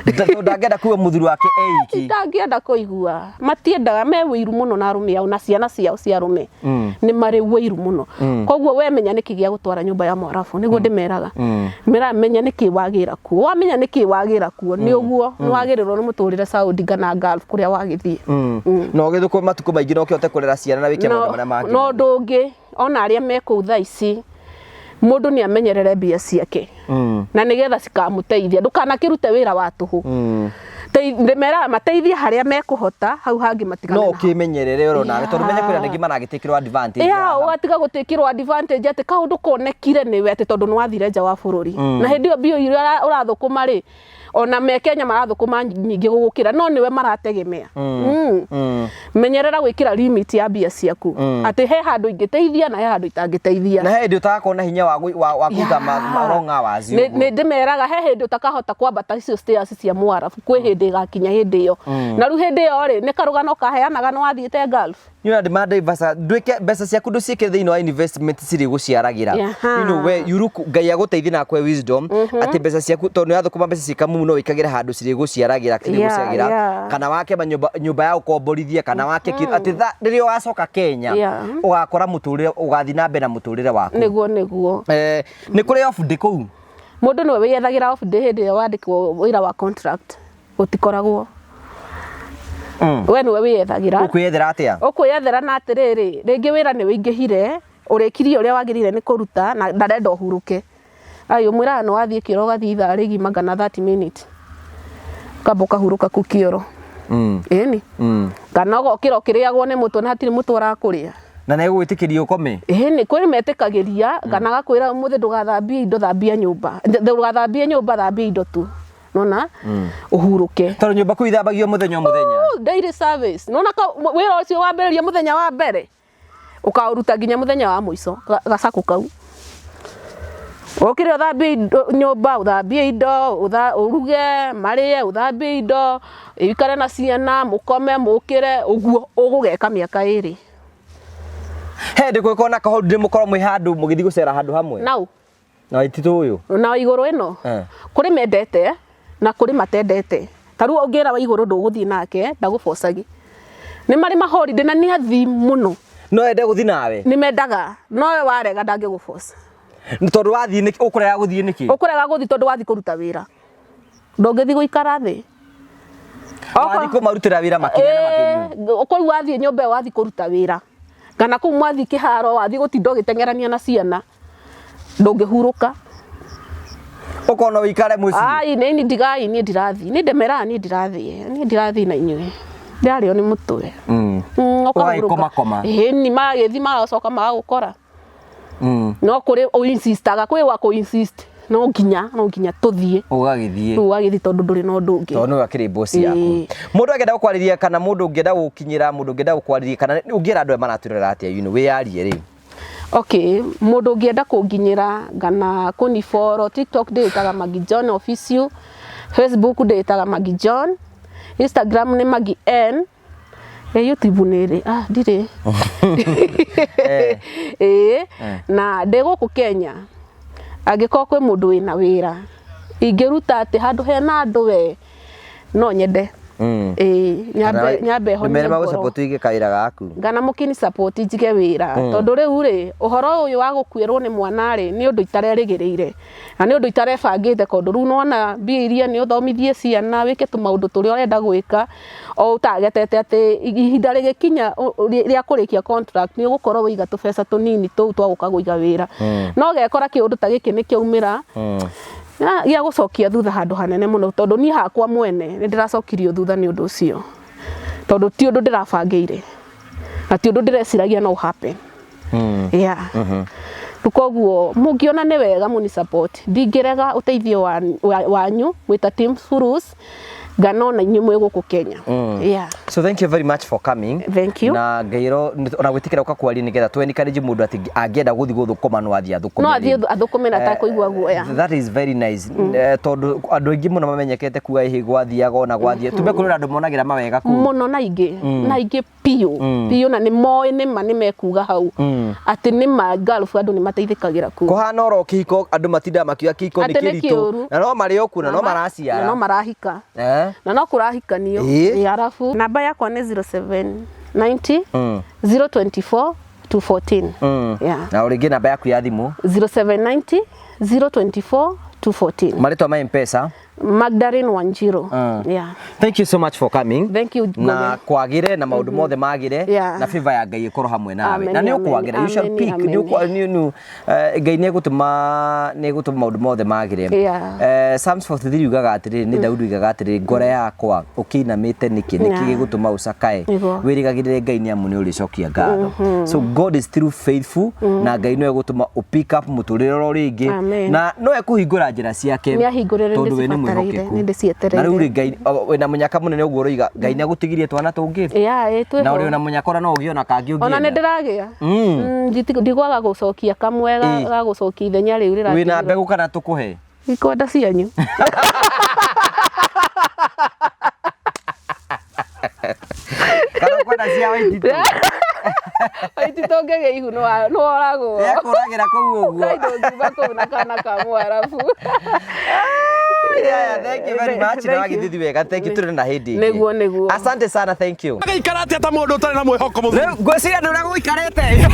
tondũ ndangĩenda kuga mũthuri wake eiki
ndangĩenda kũigua matiendaga me wĩiru mũno na arũme ao na ciana ciao cia arũme nĩ marĩ wĩiru mũno koguo we menya nĩkĩ gĩa gũtwara nyũmba ya mwarabu nĩguo ndĩmeraga meraga menya nĩkĩ wagĩra kuo wamenya nĩkĩ wagĩra kuo nĩ ũguo nĩ wagĩrĩrwo nĩ mũtũrĩre Saudi kana Gulf kũrĩa wagĩthiĩ
na ũgĩthũkũme matukũ maingĩ no ũkĩhote kũrera ciana na wĩke maũndũ marĩa mangĩ
no ũndũ ũngĩ ona arĩa me kũu thaa ici mũndũ nĩ amenyerere mbia ciake na nĩgetha cikamũteithia ndũkanakĩrute wĩra wa tũhũ ndĩmeraga mateithie harĩa mekũhota hau hangĩ matigane
no ũkĩmenyerere oro nawe tondũ menye kwĩna andũ aingĩ maragĩtĩkĩrwo advantage
ya ũgatiga gũtĩkĩrwo advantage atĩ kaũndũ konekire nĩwe atĩ tondũ nĩ wathire nja wa bũrũri na hĩndĩ ĩyo mbia iria ũrathũkũma rĩ ona me Kenya marathũkũma nyingĩ gũgũkĩra no nĩwe marategemea menyerera gwĩkĩra limit ya mbia ciaku atĩ he handũ ingĩteithia na he handũ itangĩteithia
na he hĩndĩ ũtagakorwo na hinya wa kũruta wrong hours
nĩ ndĩmeraga he hĩndĩ ũtakahota kwambata icio stairs cia mwarabu kwĩ hĩndĩ ĩgakinya hĩndĩ ĩyo na rĩu hĩndĩ ĩyo rĩ nĩ karũgano kaheanaga nĩ wathiĩte Gulf
you know demand mbeca ndwike mbeca ciaku nduciĩkĩre thĩinĩ wa investment cirĩ gũciaragĩra you know we you look Ngai agũteithie na akũhe wisdom atĩ mbeca ciaku tondũ nĩ wathũkũma mbeca ciĩ kamumu no wĩkagĩre handũ cirĩ gũciaragĩra cirĩ gũciaragĩra kana wake nyũmba ya gũkomborithia kana wake atĩ rĩrĩa ũgacoka Kenya ũgakora mũtũrĩre ũgathiĩ na mbere na mũtũrĩre waku
nĩguo nĩguo
nĩ kũrĩ off day kũu
mũndũ nĩwe wĩyethagĩra off day hĩndĩ ĩrĩa wandĩkwo wĩra wa contract gũtikoragwo we nĩwe wĩyethagĩra
ũkwĩyethera atĩa
ũkwĩyethera na atĩrĩrĩ rĩngĩ wĩra nĩ wĩingĩhire ũrĩkirie ũrĩa wagĩrĩire nĩ kũruta na ndarenda ũhurũke ai ũmwĩraga nĩ wathiĩ kĩoro ũgathiĩ ithaa rĩgima kana 30 minutes ũkamba ũkahurũka kũu kĩoro ĩni kana ũgokĩra ũkĩrĩagwo nĩ mũtwe na hatirĩ mũtwe ũrakũrĩa
na nĩ egũgwĩtĩkĩria ũkome
ĩni kwĩ metĩkagĩria kana agakwĩra ũmũthĩ ndũgathambie indo thambia nyũmba ndũgathambie nyũmba thambia indo tu nona ũhurũke
tondũ nyũmba kũu ithambagio mũthenya o mũthenya
daily service nona wĩra ũcio wambĩrĩria mũthenya wa mbere Ũkaũruta nginya mũthenya wa mũico gacakũ kau. Ũkĩre ũthambie nyũmba, ũthambie indo, ũruge, marĩe, ũthambie indo, ũikare na ciana, mũkome, mũkĩre, ũguo ũgũgeka mĩaka 2.
He ndĩ gwĩkwo na kaholiday mũkorwo mwĩ handũ mũgĩthiĩ gũcera handũ hamwe.
Nau.
Na Waititũ ũyũ.
Na igũrũ ĩno. Kũrĩ mendete na kũrĩ matendete. Ta rĩu ũngĩra wa igũrũ ndũgũthiĩ nake, ndagũbocagi. Nĩ marĩ ma holiday na nĩ athii mũno.
No ende gũthiĩ nawe?
Nĩ mendaga, no we warega ndangĩgũboca.
Tondũ wathiĩ nĩkĩ, ũkũrega gũthiĩ nĩkĩ?
Ũkũrega gũthiĩ tondũ wathiĩ kũruta wĩra. Ndũngĩthiĩ gũikara thĩ.
Wathiĩ kũmarutĩra wĩra makĩria na makĩria.
Kũu wathiĩ nyũmba ĩyo wathiĩ kũruta wĩra. Kana kũu mwathiĩ kĩharo wathiĩ gũtinda ũgĩteng'erania na ciana. Ndũngĩhurũka.
Ũkona ũikare mũciĩ.
Ai, nĩ ndigai, niĩ ndirathiĩ. Niĩ ndemeraga, niĩ ndirathiĩ. Niĩ ndirathiĩ na inyuĩ. Ndĩrarĩo nĩ mũtwe.
Ũgagĩkoma koma.
Ĩni magĩthiĩ magacoka magagũkora. No kũrĩ ũ insistaga, kwĩ wa kũ insist. No nginya tũthiĩ.
Ũgagĩthiĩ.
Rĩu ũgagĩthiĩ tondũ ndũrĩ na ũndũ ũngĩ.
Tondũ nĩwe akĩrĩ boss yaku. Mũndũ angĩenda gũkwarĩria kana mũndũ ũngĩenda gũkinyĩra, mũndũ ũngĩenda gũkwarĩria kana ũngĩra andũ aya maratwĩrorera atĩa, you know, wĩyarie rĩu.
Okay, mũndũ ũngĩenda kũnginyĩra kana kũni follow TikTok ndĩĩtaga Maggie John Official, Facebook ndĩĩtaga Maggie John, Instagram nĩ Maggie N, YouTube nĩ rĩ? Ah, ndirĩ. Ĩĩ, na ndĩ gũkũ Kenya, angĩkorwo kwĩ mũndũ wĩna wĩra, ingĩruta atĩ handũ hena andũ we, no nyende. Ĩĩ, nyambe honie
Nĩ
ngoro.
magũ-support ũige kawĩra gaku.
Ngana mũkĩni support njige wĩra. Tondũ rĩu rĩ, ũhoro ũyũ wa gũkuĩrwo nĩ mwana rĩ, nĩ ũndũ itarerĩgĩrĩire. Na nĩ ũndũ itarebangĩte tondũ rĩu nĩwona mbia iria nĩ ũthomithie ciana, wĩke tũmaũndũ tũrĩa ũrenda gwĩka, o ũtagetete atĩ ihinda rĩgĩkinya rĩa kũrĩkia contract nĩ ũgũkorwo wĩiga tũbeca tũnini tũu twa gũka kũiga wĩra. No ũgekora kĩũndũ ta gĩkĩ nĩ kĩaumĩra, gĩa gũcokia thutha handũ hanene mũno tondũ niĩ hakwa mwene nĩ ndĩracokirio thutha nĩ ũndũ ũcio. Tondũ ti ũndũ ndĩrabangĩire na ti ũndũ ndĩreciragia no happen. Yeah. Rĩu koguo mũngĩona nĩ wega mũni support, ndingĩrega ũteithio wanyu mwĩta Team Furus ngana ona inyuĩ mwĩ gũkũ Kenya. Yeah.
So thank you very much for coming.
Thank you.
Na ngairo ona gwitikira uka kwaria nigetha tu encourage mundu ati angienda guthi guthukuma no athie athukume.
No athie athukume na atakũigua guoya.
That is very nice. Tondu andu aingi muno mamenyekete kuga ihi gwathiaga ona gwathie. Tume kuri andu monagira mawega kuu.
Muno na ingi. Na ingi piũ. Piũ na nĩ moĩ nĩ ma nĩ mekuga hau. Atĩ nĩ ma Gulf andũ nĩ mateithĩkagĩra kuo.
Kũhana oro kĩhiko andũ matindaga makiuga kĩhiko nĩ
Atĩ nĩ
kĩritũ.
kĩũru.
Na no marĩ o kuo na no maraciara.
Na no marahika. Na no kũrahikanio. Arabu namba yakwa nĩ 0790 024 214. Yeah.
Na rĩngĩ namba yaku ya thimũ?
0790 024 214.
Marĩtwa ma M-Pesa?
Magdalene Wanjiru. Yeah.
Thank you so much for coming.
Thank you.
Na kwagire na maundu mothe magire na favor ya Ngai ikorwo hamwe nawe. Na nĩ ũkwagĩra, you shall pick. Nĩ Ngai nĩ egũtũma nĩ egũtũma maundu mothe magire. Psalms 43 yugaga atĩrĩrĩ, nĩ Daudi yugaga atĩrĩrĩ, ngoro yakwa ũkĩinamĩte nĩkĩ, nĩkĩ gĩgũtũma ũcakae, wĩrĩgagĩrĩre Ngai nĩ amu nĩ ũrĩcokia ngatho. So God is still faithful na Ngai no egũtũma ũ pick up mũtũrĩre oro rĩngĩ na no ekũhingũra njĩra ciake tondũ we nĩ mwĩhokeku. Na rĩu rĩ Ngai wĩna mũnyaka mũnene ũguo ũroiga Ngai nĩ agũtigirie twana tũngĩ. Na ũrĩ ona mũnyaka ona no ũgĩe ona kangĩ ũngĩenda.
Ona nĩ ndĩragĩa. Ndigwaga gũcokia kamwe ga gũcokia ithenya rĩu rĩratigwo.
Wĩna mbegũ kana tũkũhe?
Ikwenda cianyu.
Kana ũkwenda cia Waititũ?
Waititũ ũngĩgĩa ihu nĩ woragwo.
Nĩekũragĩra kũu ũguo.
Ngai ndũngiuma kũu na kana ka Mwarabu.
Yeah, thank you very much. Na wagĩthithi wega. Thank you. Tũrĩ na hĩndĩ ĩngĩ.
Nĩguo, nĩguo.
Asante sana, thank you.
Agaikara atĩa ta mũndũ ũtarĩ na mwĩhoko mũthuri?
Rĩu ngwĩciria ndũrĩa gũikarĩte.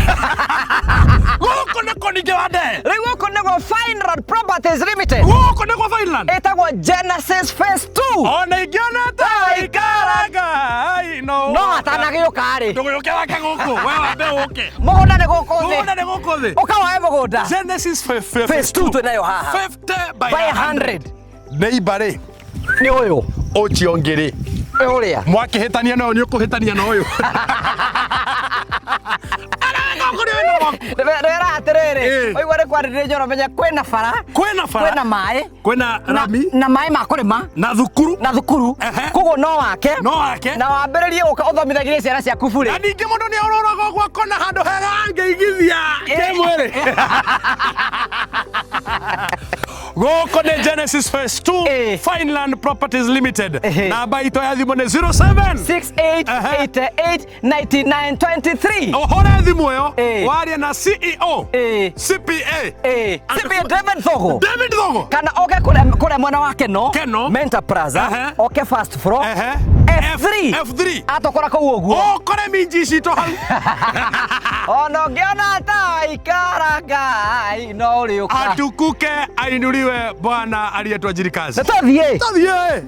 Gũkũ nĩkuo ningĩ wa ndee.
Rĩu gũkũ nĩguo Fineland Properties Limited.
Gũkũ nĩkuo Fineland.
Ĩtagwo Genesis Phase 2.
Ona ingĩona ta waikaraga, ai, no.
No atanagĩũka rĩ.
Ndũgĩũke wake gũkũ, we wambe ũke.
Mũgũnda nĩ gũkũ thĩ.
Mũgũnda nĩ gũkũ thĩ.
Ũka woe mũgũnda.
Genesis
Phase 2 twĩnayo haha.
50 by
By 100.
Neighbor rĩ.
Nĩ ũyũ.
Ũcio ũngĩ rĩ.
Ũrĩa.
Mwakĩhĩtania na ũyũ nĩ ũkũhĩtania na ũyũ.
Ndĩrera atĩrĩrĩ, waigua nĩ kwarĩrĩria njoro menya kwĩna bara,
Kwĩna bara.
kwĩna maĩ,
Kwĩna rami.
na maĩ ma kũrĩma,
Na thukuru.
na thukuru. Koguo no wake.
No wake.
Na wambĩrĩrie gũka ũthomithagĩrie ciana ciaku bure.
Na ningĩ mũndũ nĩ orũraga Thogo akona handũ hega angĩigithia kĩmwĩrĩ. Gũkũ nĩ Genesis Phase 2 Fineland Properties Limited. Namba itũ ya thimũ nĩ 07
6888 9923.
Ũhũre thimũ ĩyo warie na CEO CPA
CPA David Thogo.
David Thogo.
Kana oke kũrĩa mwena wa Keno.
Keno.
Mentor Plaza. Oke first floor. F3.
F3.
Atokora kũu ũguo.
Ũkore minji citũ hau.
Ona ũngĩona ta ikara Ngai no ũrĩũka.
Atukuke ainuliwe Bwana aliyetuajiri kazi.
Na tũthiĩ.
Tũthiĩ.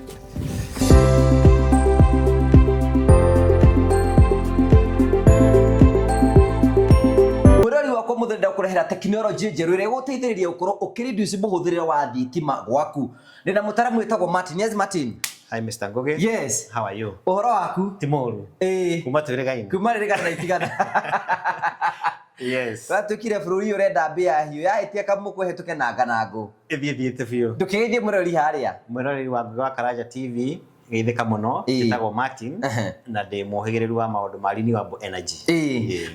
Mwĩrori wakwa mũthĩ ndakũrehera tekinoronjĩ njerũ ĩrĩa ĩgũteithĩrĩria gũkorwo ũkĩreduce mũhũthĩrĩre wa thitima gwaku. Ndĩna mũtaramu wĩtagwo Martin. Yes, Martin.
Hi Mr. Ngugi.
Yes.
How are you?
Ũhoro waku?
Ti mũru. Kuma twĩrĩgaine.
Kuma rĩrĩgana na itigana.
Yes.
Watuĩkire bũrũri ũrenda mbĩa hiũ yahĩtia kamũkũ ĩhĩtũke na nganangũ.
Ĩthiĩ thiĩte biũ.
Ndũkĩgeithie mwĩrori harĩa.
Mwĩroreri wa Ngugi wa Karanja TV geithĩka mũno, njĩtagwo Martin na ndĩ mũhĩgĩrĩru wa maũndũ ma renewable energy.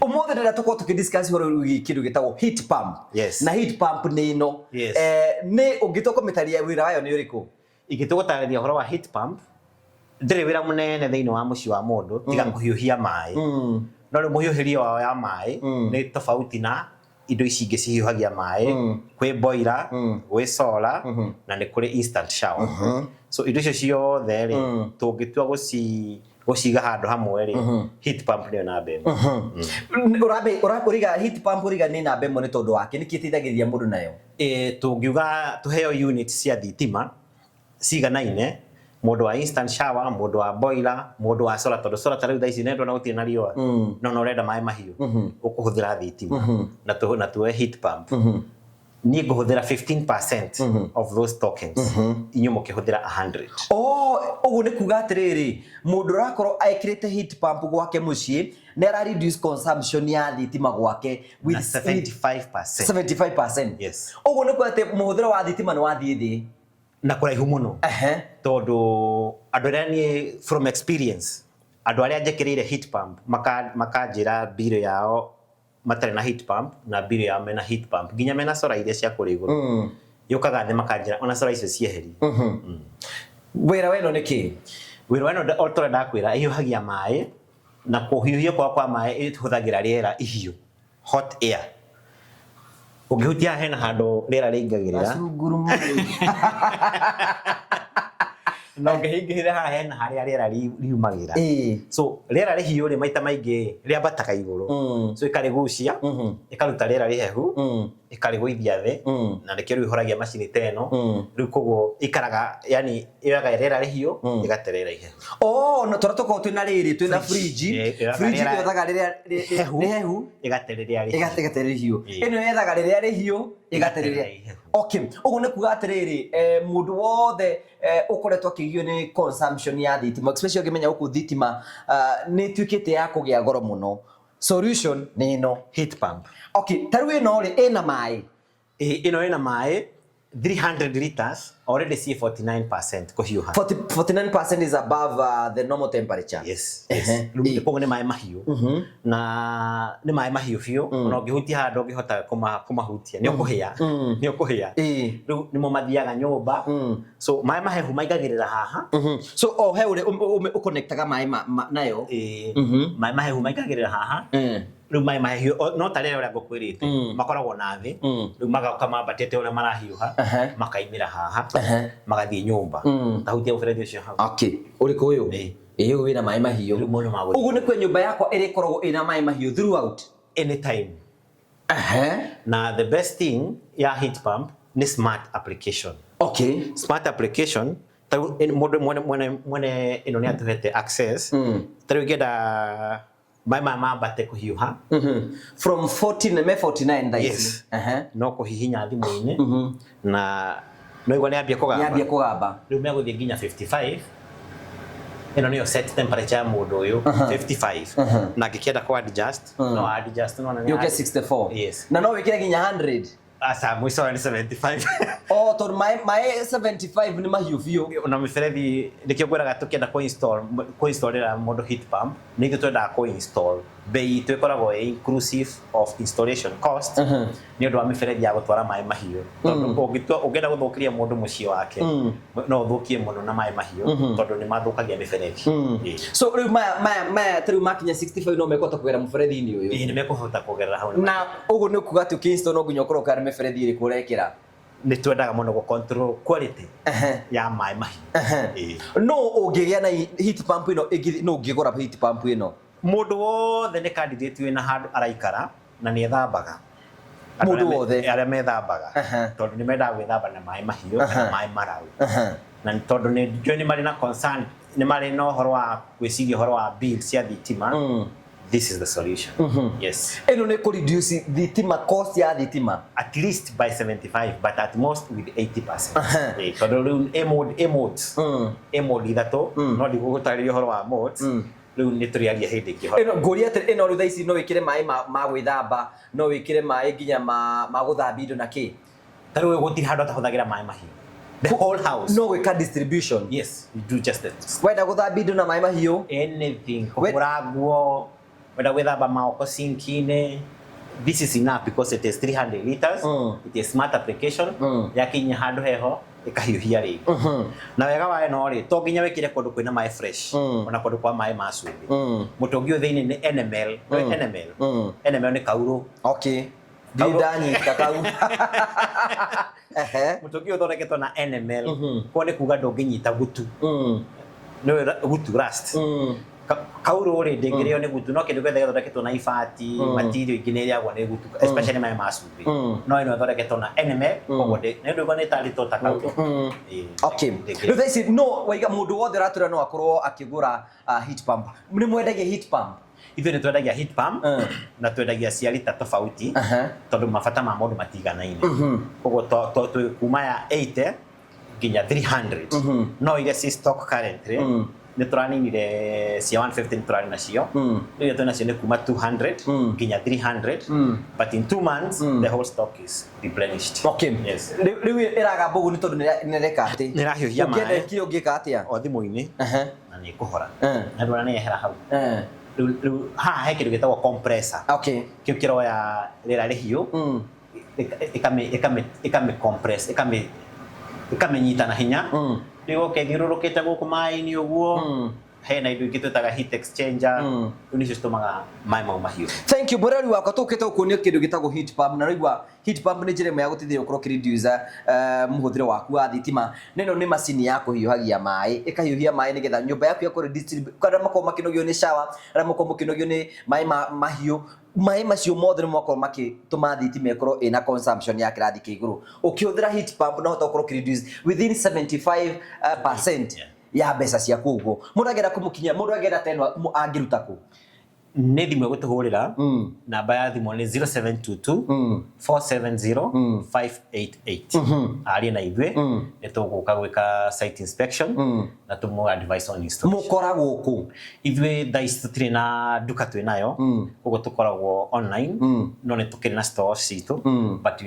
Ũmũthĩ ndĩrenda tũkorwo tũkĩdiscuss ũhoro wĩgiĩ kĩndũ gĩtagwo heat pump.
Yes.
Na heat pump nĩ ĩno.
Yes.
Nĩ ũngĩtua kũmĩtarĩria wĩra wayo nĩ ũrĩkũ?
Ingĩtua gũtarĩria ũhoro wa heat pump, ndĩrĩ wĩra mũnene thĩinĩ wa mũciĩ wa mũndũ tiga kũhiũhia maĩ. No rĩu mũhiũhĩrie wao ya maĩ nĩ tofauti na indo ici ingĩ cihiũhagia maĩ. Kwĩ boiler, gwĩ solar, na nĩ kũrĩ instant shower. So indo icio ciothe rĩ, tũngĩtua gũciga handũ hamwe rĩ, heat pump nĩyo namba ĩmwe.
Ũraiga heat pump ũraiga nĩ namba ĩmwe nĩ tondũ wake, nĩkĩ ĩteithagĩrĩria mũndũ nayo?
Tũngiuga tũheo unit cia thitima ciganaine, mũndũ wa instant shower, mũndũ wa boiler, mũndũ wa solar, tondũ solar ta rĩu thaa ici nĩ ndona gũtirĩ na riũa, no no ũrenda maĩ mahiũ, ũkũhũthĩra thitima na tuoe heat pump. Niĩ ngũhũthĩra 15% of those tokens, inyuĩ mũkĩhũthĩra 100.
Oh, ũguo nĩ kuga atĩrĩrĩ, mũndũ ũrakorwo ekĩrĩte heat pump gwake mũciĩ nĩ ara reduce consumption ya thitima gwake with
Na 75%.
75%.
Yes.
Ũguo nĩ kuga atĩ mũhũthĩro wa thitima nĩ wathiĩ thĩ.
Na kũraihu mũno. Tondũ andũ arĩa niĩ from experience, andũ arĩa njĩkĩrĩire heat pump makanjĩra bill yao matarĩ na heat pump na bill yao mena heat pump, nginya mena solar iria cia kũrĩa igũrũ. Yũkaga thĩ makanjĩra ona solar icio cieherie.
Wĩra wa ĩno nĩ kĩ?
Wĩra wa ĩno o ta ũrĩa ndakwĩra, ĩhiũhagia maĩ, na kũhiũhio kwa kwa maĩ ĩhũthagĩra rĩera ihiũ, hot air. Ũngĩhutia haha hena handũ rĩera rĩingagĩrĩra. Na ũngĩhingĩrĩra haha hena harĩa rĩera riumagĩra. So rĩera rĩhiũ rĩ maita maingĩ rĩambataga igũrũ. So ĩkarĩgucia, ĩkaruta rĩera rĩhehu, ĩkarĩgũithia thĩ, na nĩkĩo rĩu ĩhoragia macini ta ĩno. Rĩu koguo ikaraga, yani yoyaga rĩera rĩhiũ, ĩgate rĩera ihehu.
Oh, no tũrĩa tũkoragwo twĩna rĩrĩ, twĩna fridge. Fridge yothaga rĩrĩa rĩhehu,
ĩgate rĩrĩa rĩhiũ.
Ĩgate rĩhiũ. Ĩno yethaga rĩrĩa rĩhiũ, ĩgate rĩrĩa
ihehu.
Okay, ũguo nĩ kuga atĩrĩrĩ, mũndũ wothe ũkoretwo akĩgio nĩ consumption ya thitima, especially ũngĩmenya gũkũ thitima nĩ ĩtuĩkĩte ya kũgĩa goro mũno. Solution nĩ ĩno.
Heat pump.
Okay, ta rĩu ĩno rĩ, ĩna maĩ.
Ĩno ĩna maĩ 300 liters, already ciĩ 49% kũhiũha.
49% is above the normal temperature.
Yes, yes. Rĩu koguo nĩ maĩ mahiũ. Na nĩ maĩ mahiũ biũ, ona ũngĩhutia haha ndũngĩhota kũmahutia, nĩ ũkũhĩa. Nĩ ũkũhĩa. Rĩu nĩmo mathiaga nyũmba. So maĩ mahehu maingagĩrĩra haha.
So o he ũrĩa ũconnectaga maĩ nayo.
Maĩ mahehu maingagĩrĩra haha. Rĩu maĩ mahehu, no ta rĩrĩa ũrĩa ngũkwĩrĩte, makoragwo na thĩ. Rĩu magoka mambatĩte ũrĩa marahiũha, makaimĩra haha, magathiĩ nyũmba. Tahutia mũberethi ũcio hau.
Okay, ũrĩkũ ũyũ? Ĩĩ, ũyũ wĩna maĩ mahiũ.
Rĩu mũndũ magũthiĩ.
Ũguo nĩ kuo nyũmba yakwa ĩrĩkoragwo ĩna maĩ mahiũ throughout.
Anytime. Na the best thing ya heat pump nĩ smart application.
Okay.
Smart application, ta rĩu mũndũ mwene ĩno nĩ atũhete access. Ta rĩu ingĩenda maĩ maya mambate kũhiũha.
From 14, me 49 thaa ici.
Yes. No kũhihinya thimũ-inĩ. Na no igua nĩ ambia kũgamba.
Nĩ ambia kũgamba.
Rĩu megũthiĩ nginya 55. Ĩno nĩyo set temperature ya mũndũ ũyũ, 55. Na angĩkĩenda kũ adjust, no adjust, no
Yũke 64.
Yes.
Na no wĩkĩre nginya 100.
Aca, mũico wayo nĩ 75.
Oh, tondũ maĩ 75 nĩ mahiũ biũ.
Na mĩberethi, nĩkĩo ngwĩraga tũkĩenda kũ-installĩra mũndũ heat pump, nĩ ithuĩ twendaga kũ-install Bei itũ ĩkoragwo ĩ inclusive of installation cost nĩ ũndũ wa mĩberethi ya gũtwara maĩ mahiũ, tondũ ũngĩtua ũngĩenda gũthũkĩria mũndũ mũciĩ wake, no ũthũkie mũno na maĩ mahiũ, tondũ nĩ mathũkagia mĩberethi. Ĩĩ.
So rĩu maya ta rĩu makinya 65 no mekũhota kũgera mũberethi-inĩ ũyũ?
Ĩĩ, nĩ mekũhota kũgerera hau.
Na ũguo nĩ kuga atĩ ũkĩinstall no nginya ũkorwo ũkĩara mĩberethi ĩrĩkũ ũrekĩra?
Nĩ twendaga mũno gũ control quality ya maĩ mahiũ. Ĩĩ.
No ũngĩgĩa na heat pump ĩno no ũngĩgũra heat pump ĩno?
Mũndũ wothe nĩ candidate wĩna handũ araikara na nĩ ethambaga.
Mũndũ wothe?
Arĩa methambaga, tondũ nĩ mendaga gwĩthamba na maĩ mahiũ kana maĩ mararu, na nĩ tondũ nĩ njũĩ nĩ marĩ na concern, nĩ marĩ na ũhoro wa gwĩciria ũhoro wa bill cia thitima, this is the solution, yes.
Ĩno nĩ kũ reduce thitima, cost ya thitima?
At least by 75, but at most with 80%. Tondũ rĩu ĩ mode, ĩ modes, ĩ mode ithatũ, no ndigũgũtarĩria ũhoro wa modes rĩu, nĩ tũrĩaria hĩndĩ ĩngĩ ũhoro.
Ĩno ngũria atĩrĩ, ĩno rĩu thaa ici no wĩkĩre maĩ ma gwĩthamba, no wĩkĩre maĩ nginya ma gũthambia indo na kĩ?
Ta rĩu gũtirĩ handũ atahũthagĩra maĩ mahiũ, the whole house.
No gwĩka distribution?
Yes, you do just that.
Wenda gũthambia indo na maĩ mahiũ?
Anything, kũhũra nguo, wenda gwĩthamba maoko sinki-inĩ, this is enough because it is 300 liters. It is smart application. Yakinya handũ heho ĩkahiũhia rĩngĩ. Na wega wa ĩno rĩ, to nginya wĩkĩre kũndũ kwĩna maĩ fresh, ona kũndũ kwa maĩ ma cumbĩ. Mũtũngi ũyũ thĩinĩ nĩ enamel. Nĩ enamel. Enamel nĩ kaurũ.
Okay, ndirĩ ndanyita kau. Ehe.
Mũtũngi ũyũ ũthondeketwo na enamel, koguo nĩ kuga ndũngĩnyita gutu. Nĩ gutu, rust. Kaurũ rĩ, ndĩngĩrĩo nĩ gutu, no kĩndũ gĩothe gĩthondeketwo na ibati, material ingĩ nĩ ĩrĩagwo nĩ gutu, especially maĩ ma cumbĩ. No ĩno ĩthondeketwo na enamel, koguo nĩ ũndũ nĩ tarĩtwo ta kaurũ. Ĩĩ.
Okay, rĩu thaa ici no waiga mũndũ wothe ũratũra no akorwo akĩgũra heat pump? Nĩ mwendagia heat pump?
Ithuĩ nĩ twendagia heat pump, na twendagia cia rita tofauti, tondũ mabata ma mũndũ matiganaine. Koguo twĩ kuma ya 80 nginya 300, no iria ci stock currently nĩ tũraninire cia 150, nĩ tũrarĩ nacio. Rĩu iria twĩ nacio nĩ kuma 200 nginya 300, but in 2 months the whole stock is replenished. Yes.
Rĩu ĩragamba ũguo nĩ tondũ nĩ ĩreka atĩ?
Nĩ ĩrahiũhia
Ũngĩenda
maĩ.
ĩkire ũngĩka atĩa?
O thimũ-inĩ na nĩ ĩkũhora. Na ndwara nĩ yehera hau. Rĩu haha he kĩndũ gĩtagwo compressor. Kĩu kĩroya rĩera rĩhiũ, ĩkamĩ compress, ĩkamĩnyita na hinya. Rĩu oke ĩthiũrũrũkĩte gũkũ maĩ-inĩ ũguo, hena indo ingĩ twĩtaga heat exchanger. Rĩu nĩcio citũmaga maĩ mau mahiũ.
Thank you, mũrori wakwa. Tũkĩte gũkuonia kĩndũ gĩtagwo heat pump, na raigua heat pump nĩ njĩra ĩmwe ya gũteithĩrĩria gũkorwo ũkĩreduce mũhũthĩro waku wa thitima. Na ĩno nĩ macini ya kũhiũhagia maĩ, ĩkahiũhia maĩ nĩgetha nyũmba yaku yakorwo arĩa makorwo makĩnogio nĩ shower, arĩa makorwo mũkĩnogio nĩ maĩ mahiũ, maĩ macio mothe nĩ makorwo makĩtũma thitima ĩkorwo ĩna consumption ya kĩrathi kĩa igũrũ. Ũkĩhũthĩra heat pump no ũhote gũkorwo ũkĩreduce within 75% ya mbeca ciaku. Ũguo mũndũ angĩenda kũmũkinyia, mũndũ angĩenda ta ĩno, angĩruta kũ?
Nĩ thimũ ĩgũtũhũrĩra. Namba ya thimũ nĩ 0722 470 588. Arie na ithuĩ, nĩ tũgũka gwĩka site inspection na tũmũ advice on installation.
Mũkoragwo kũ?
Ithuĩ thaa ici tũtirĩ na nduka twĩ nayo, koguo tũkoragwo online, no nĩ tũkĩrĩ na stores citũ, but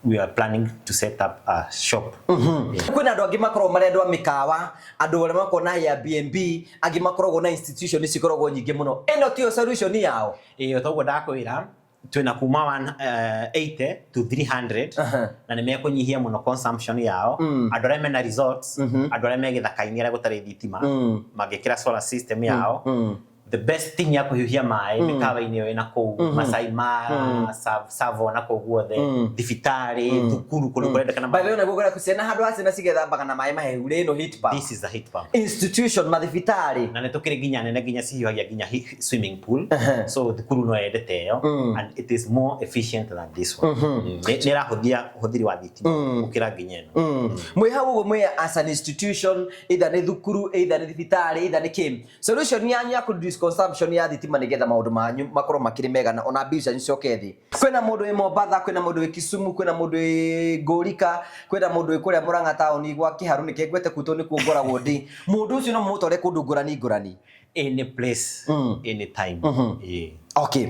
we are planning to set up a shop. Yeah.
Kwĩna andũ angĩ makoragwo marĩ andũ a mĩkawa, andũ arĩa makoragwo na Airbnb, angĩ makoragwo na institution cikoragwo nyingĩ mũno. Ĩno tiyo solution yao?
Ĩĩ, toguo ndakwĩra, twĩna kuma 180 to 300, na nĩ mekũnyihia mũno consumption yao. Andũ arĩa mena resorts, andũ arĩa me gĩthaka-inĩ arĩa gũtarĩ thitima, mangĩkĩra solar system yao, the best thing ya kũhiũhia maĩ mĩkawa-inĩ ĩyo ĩna kũu Masai Mara, Tsavo na kũu guothe, thibitarĩ, thukuru, kũndũ kũrendekana.
By the way, naguo kũrĩa ciana, handũ ha ciana cigethambaga na maĩ mahehu rĩ, ĩno heat pump.
This is a heat pump.
Institution, mathibitarĩ.
Na nĩ tũkĩrĩ nginya nene, nginya cihiũhagia nginya swimming pool. So thukuru no yendete ĩyo, and it is more efficient than this one. Nĩ ĩrahũthia ũhũthĩri wa thitima gũkĩra nginya ĩno.
Mwĩ hau ũguo mwĩ as an institution, either nĩ thukuru, either nĩ thibitarĩ, either nĩ kĩ, solution yanyu ya kũ-reduce consumption ya thitima nĩgetha maũndũ manyu makorwo makĩrĩ mega na ona bill cianyu cicoke thĩ. Kwĩna mũndũ wĩ Mombatha, kwĩna mũndũ wĩ Kisumu, kwĩna mũndũ wĩ Ngũrika, kwĩna mũndũ wĩ kũrĩa Murang'a taũni gwa Kĩharu, nĩkĩo ngwete kuu tondũ nĩkuo ngoragwo ndĩ. Mũndũ ũcio no mũmũtware kũndũ ngũrani ngũrani?
Any place, any time. Ĩĩ.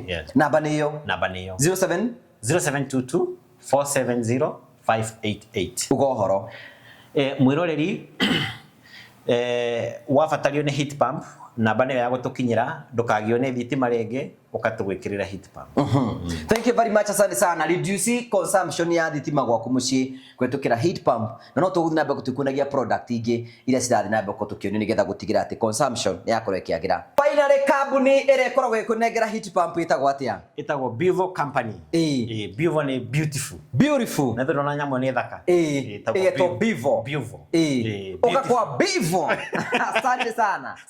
Yes.
Namba nĩ ĩyo?
Namba nĩ ĩyo.
07
0722 470 588.
Uga ũhoro.
Mwĩroreri, wabatario nĩ heat pump, namba nĩyo ya gũtũkinyĩra. Ndũkagio nĩ thitima rĩngĩ. Ũka tũgwĩkĩrĩra heat pump.
Thank you very much, asante sana. Reduce consumption ya thitima gwaku muciĩ kũhetũkĩra heat pump, na no tũgũthiĩ na mbere tũkuonagia product ingĩ iria cirathiĩ na mbere gũkorwo tũkĩonio nĩgetha gũtigĩrĩra atĩ consumption nĩ yakorwo ĩkĩagĩra. Finally, kambuni ĩrĩa ĩkoragwo ĩkũnengera heat pump ĩtagwo atĩa?
Ĩtagwo Bivo Company. Ĩĩ, Bivo nĩ beautiful.
Beautiful.
Na ndona nyamũ nĩ thaka.
Ĩĩ,
Ĩtagwo
ĩgetwo Bivo.
Bivo.
Ĩĩ.
Ĩĩ,
Ũka kwa Bivo. Asante sana.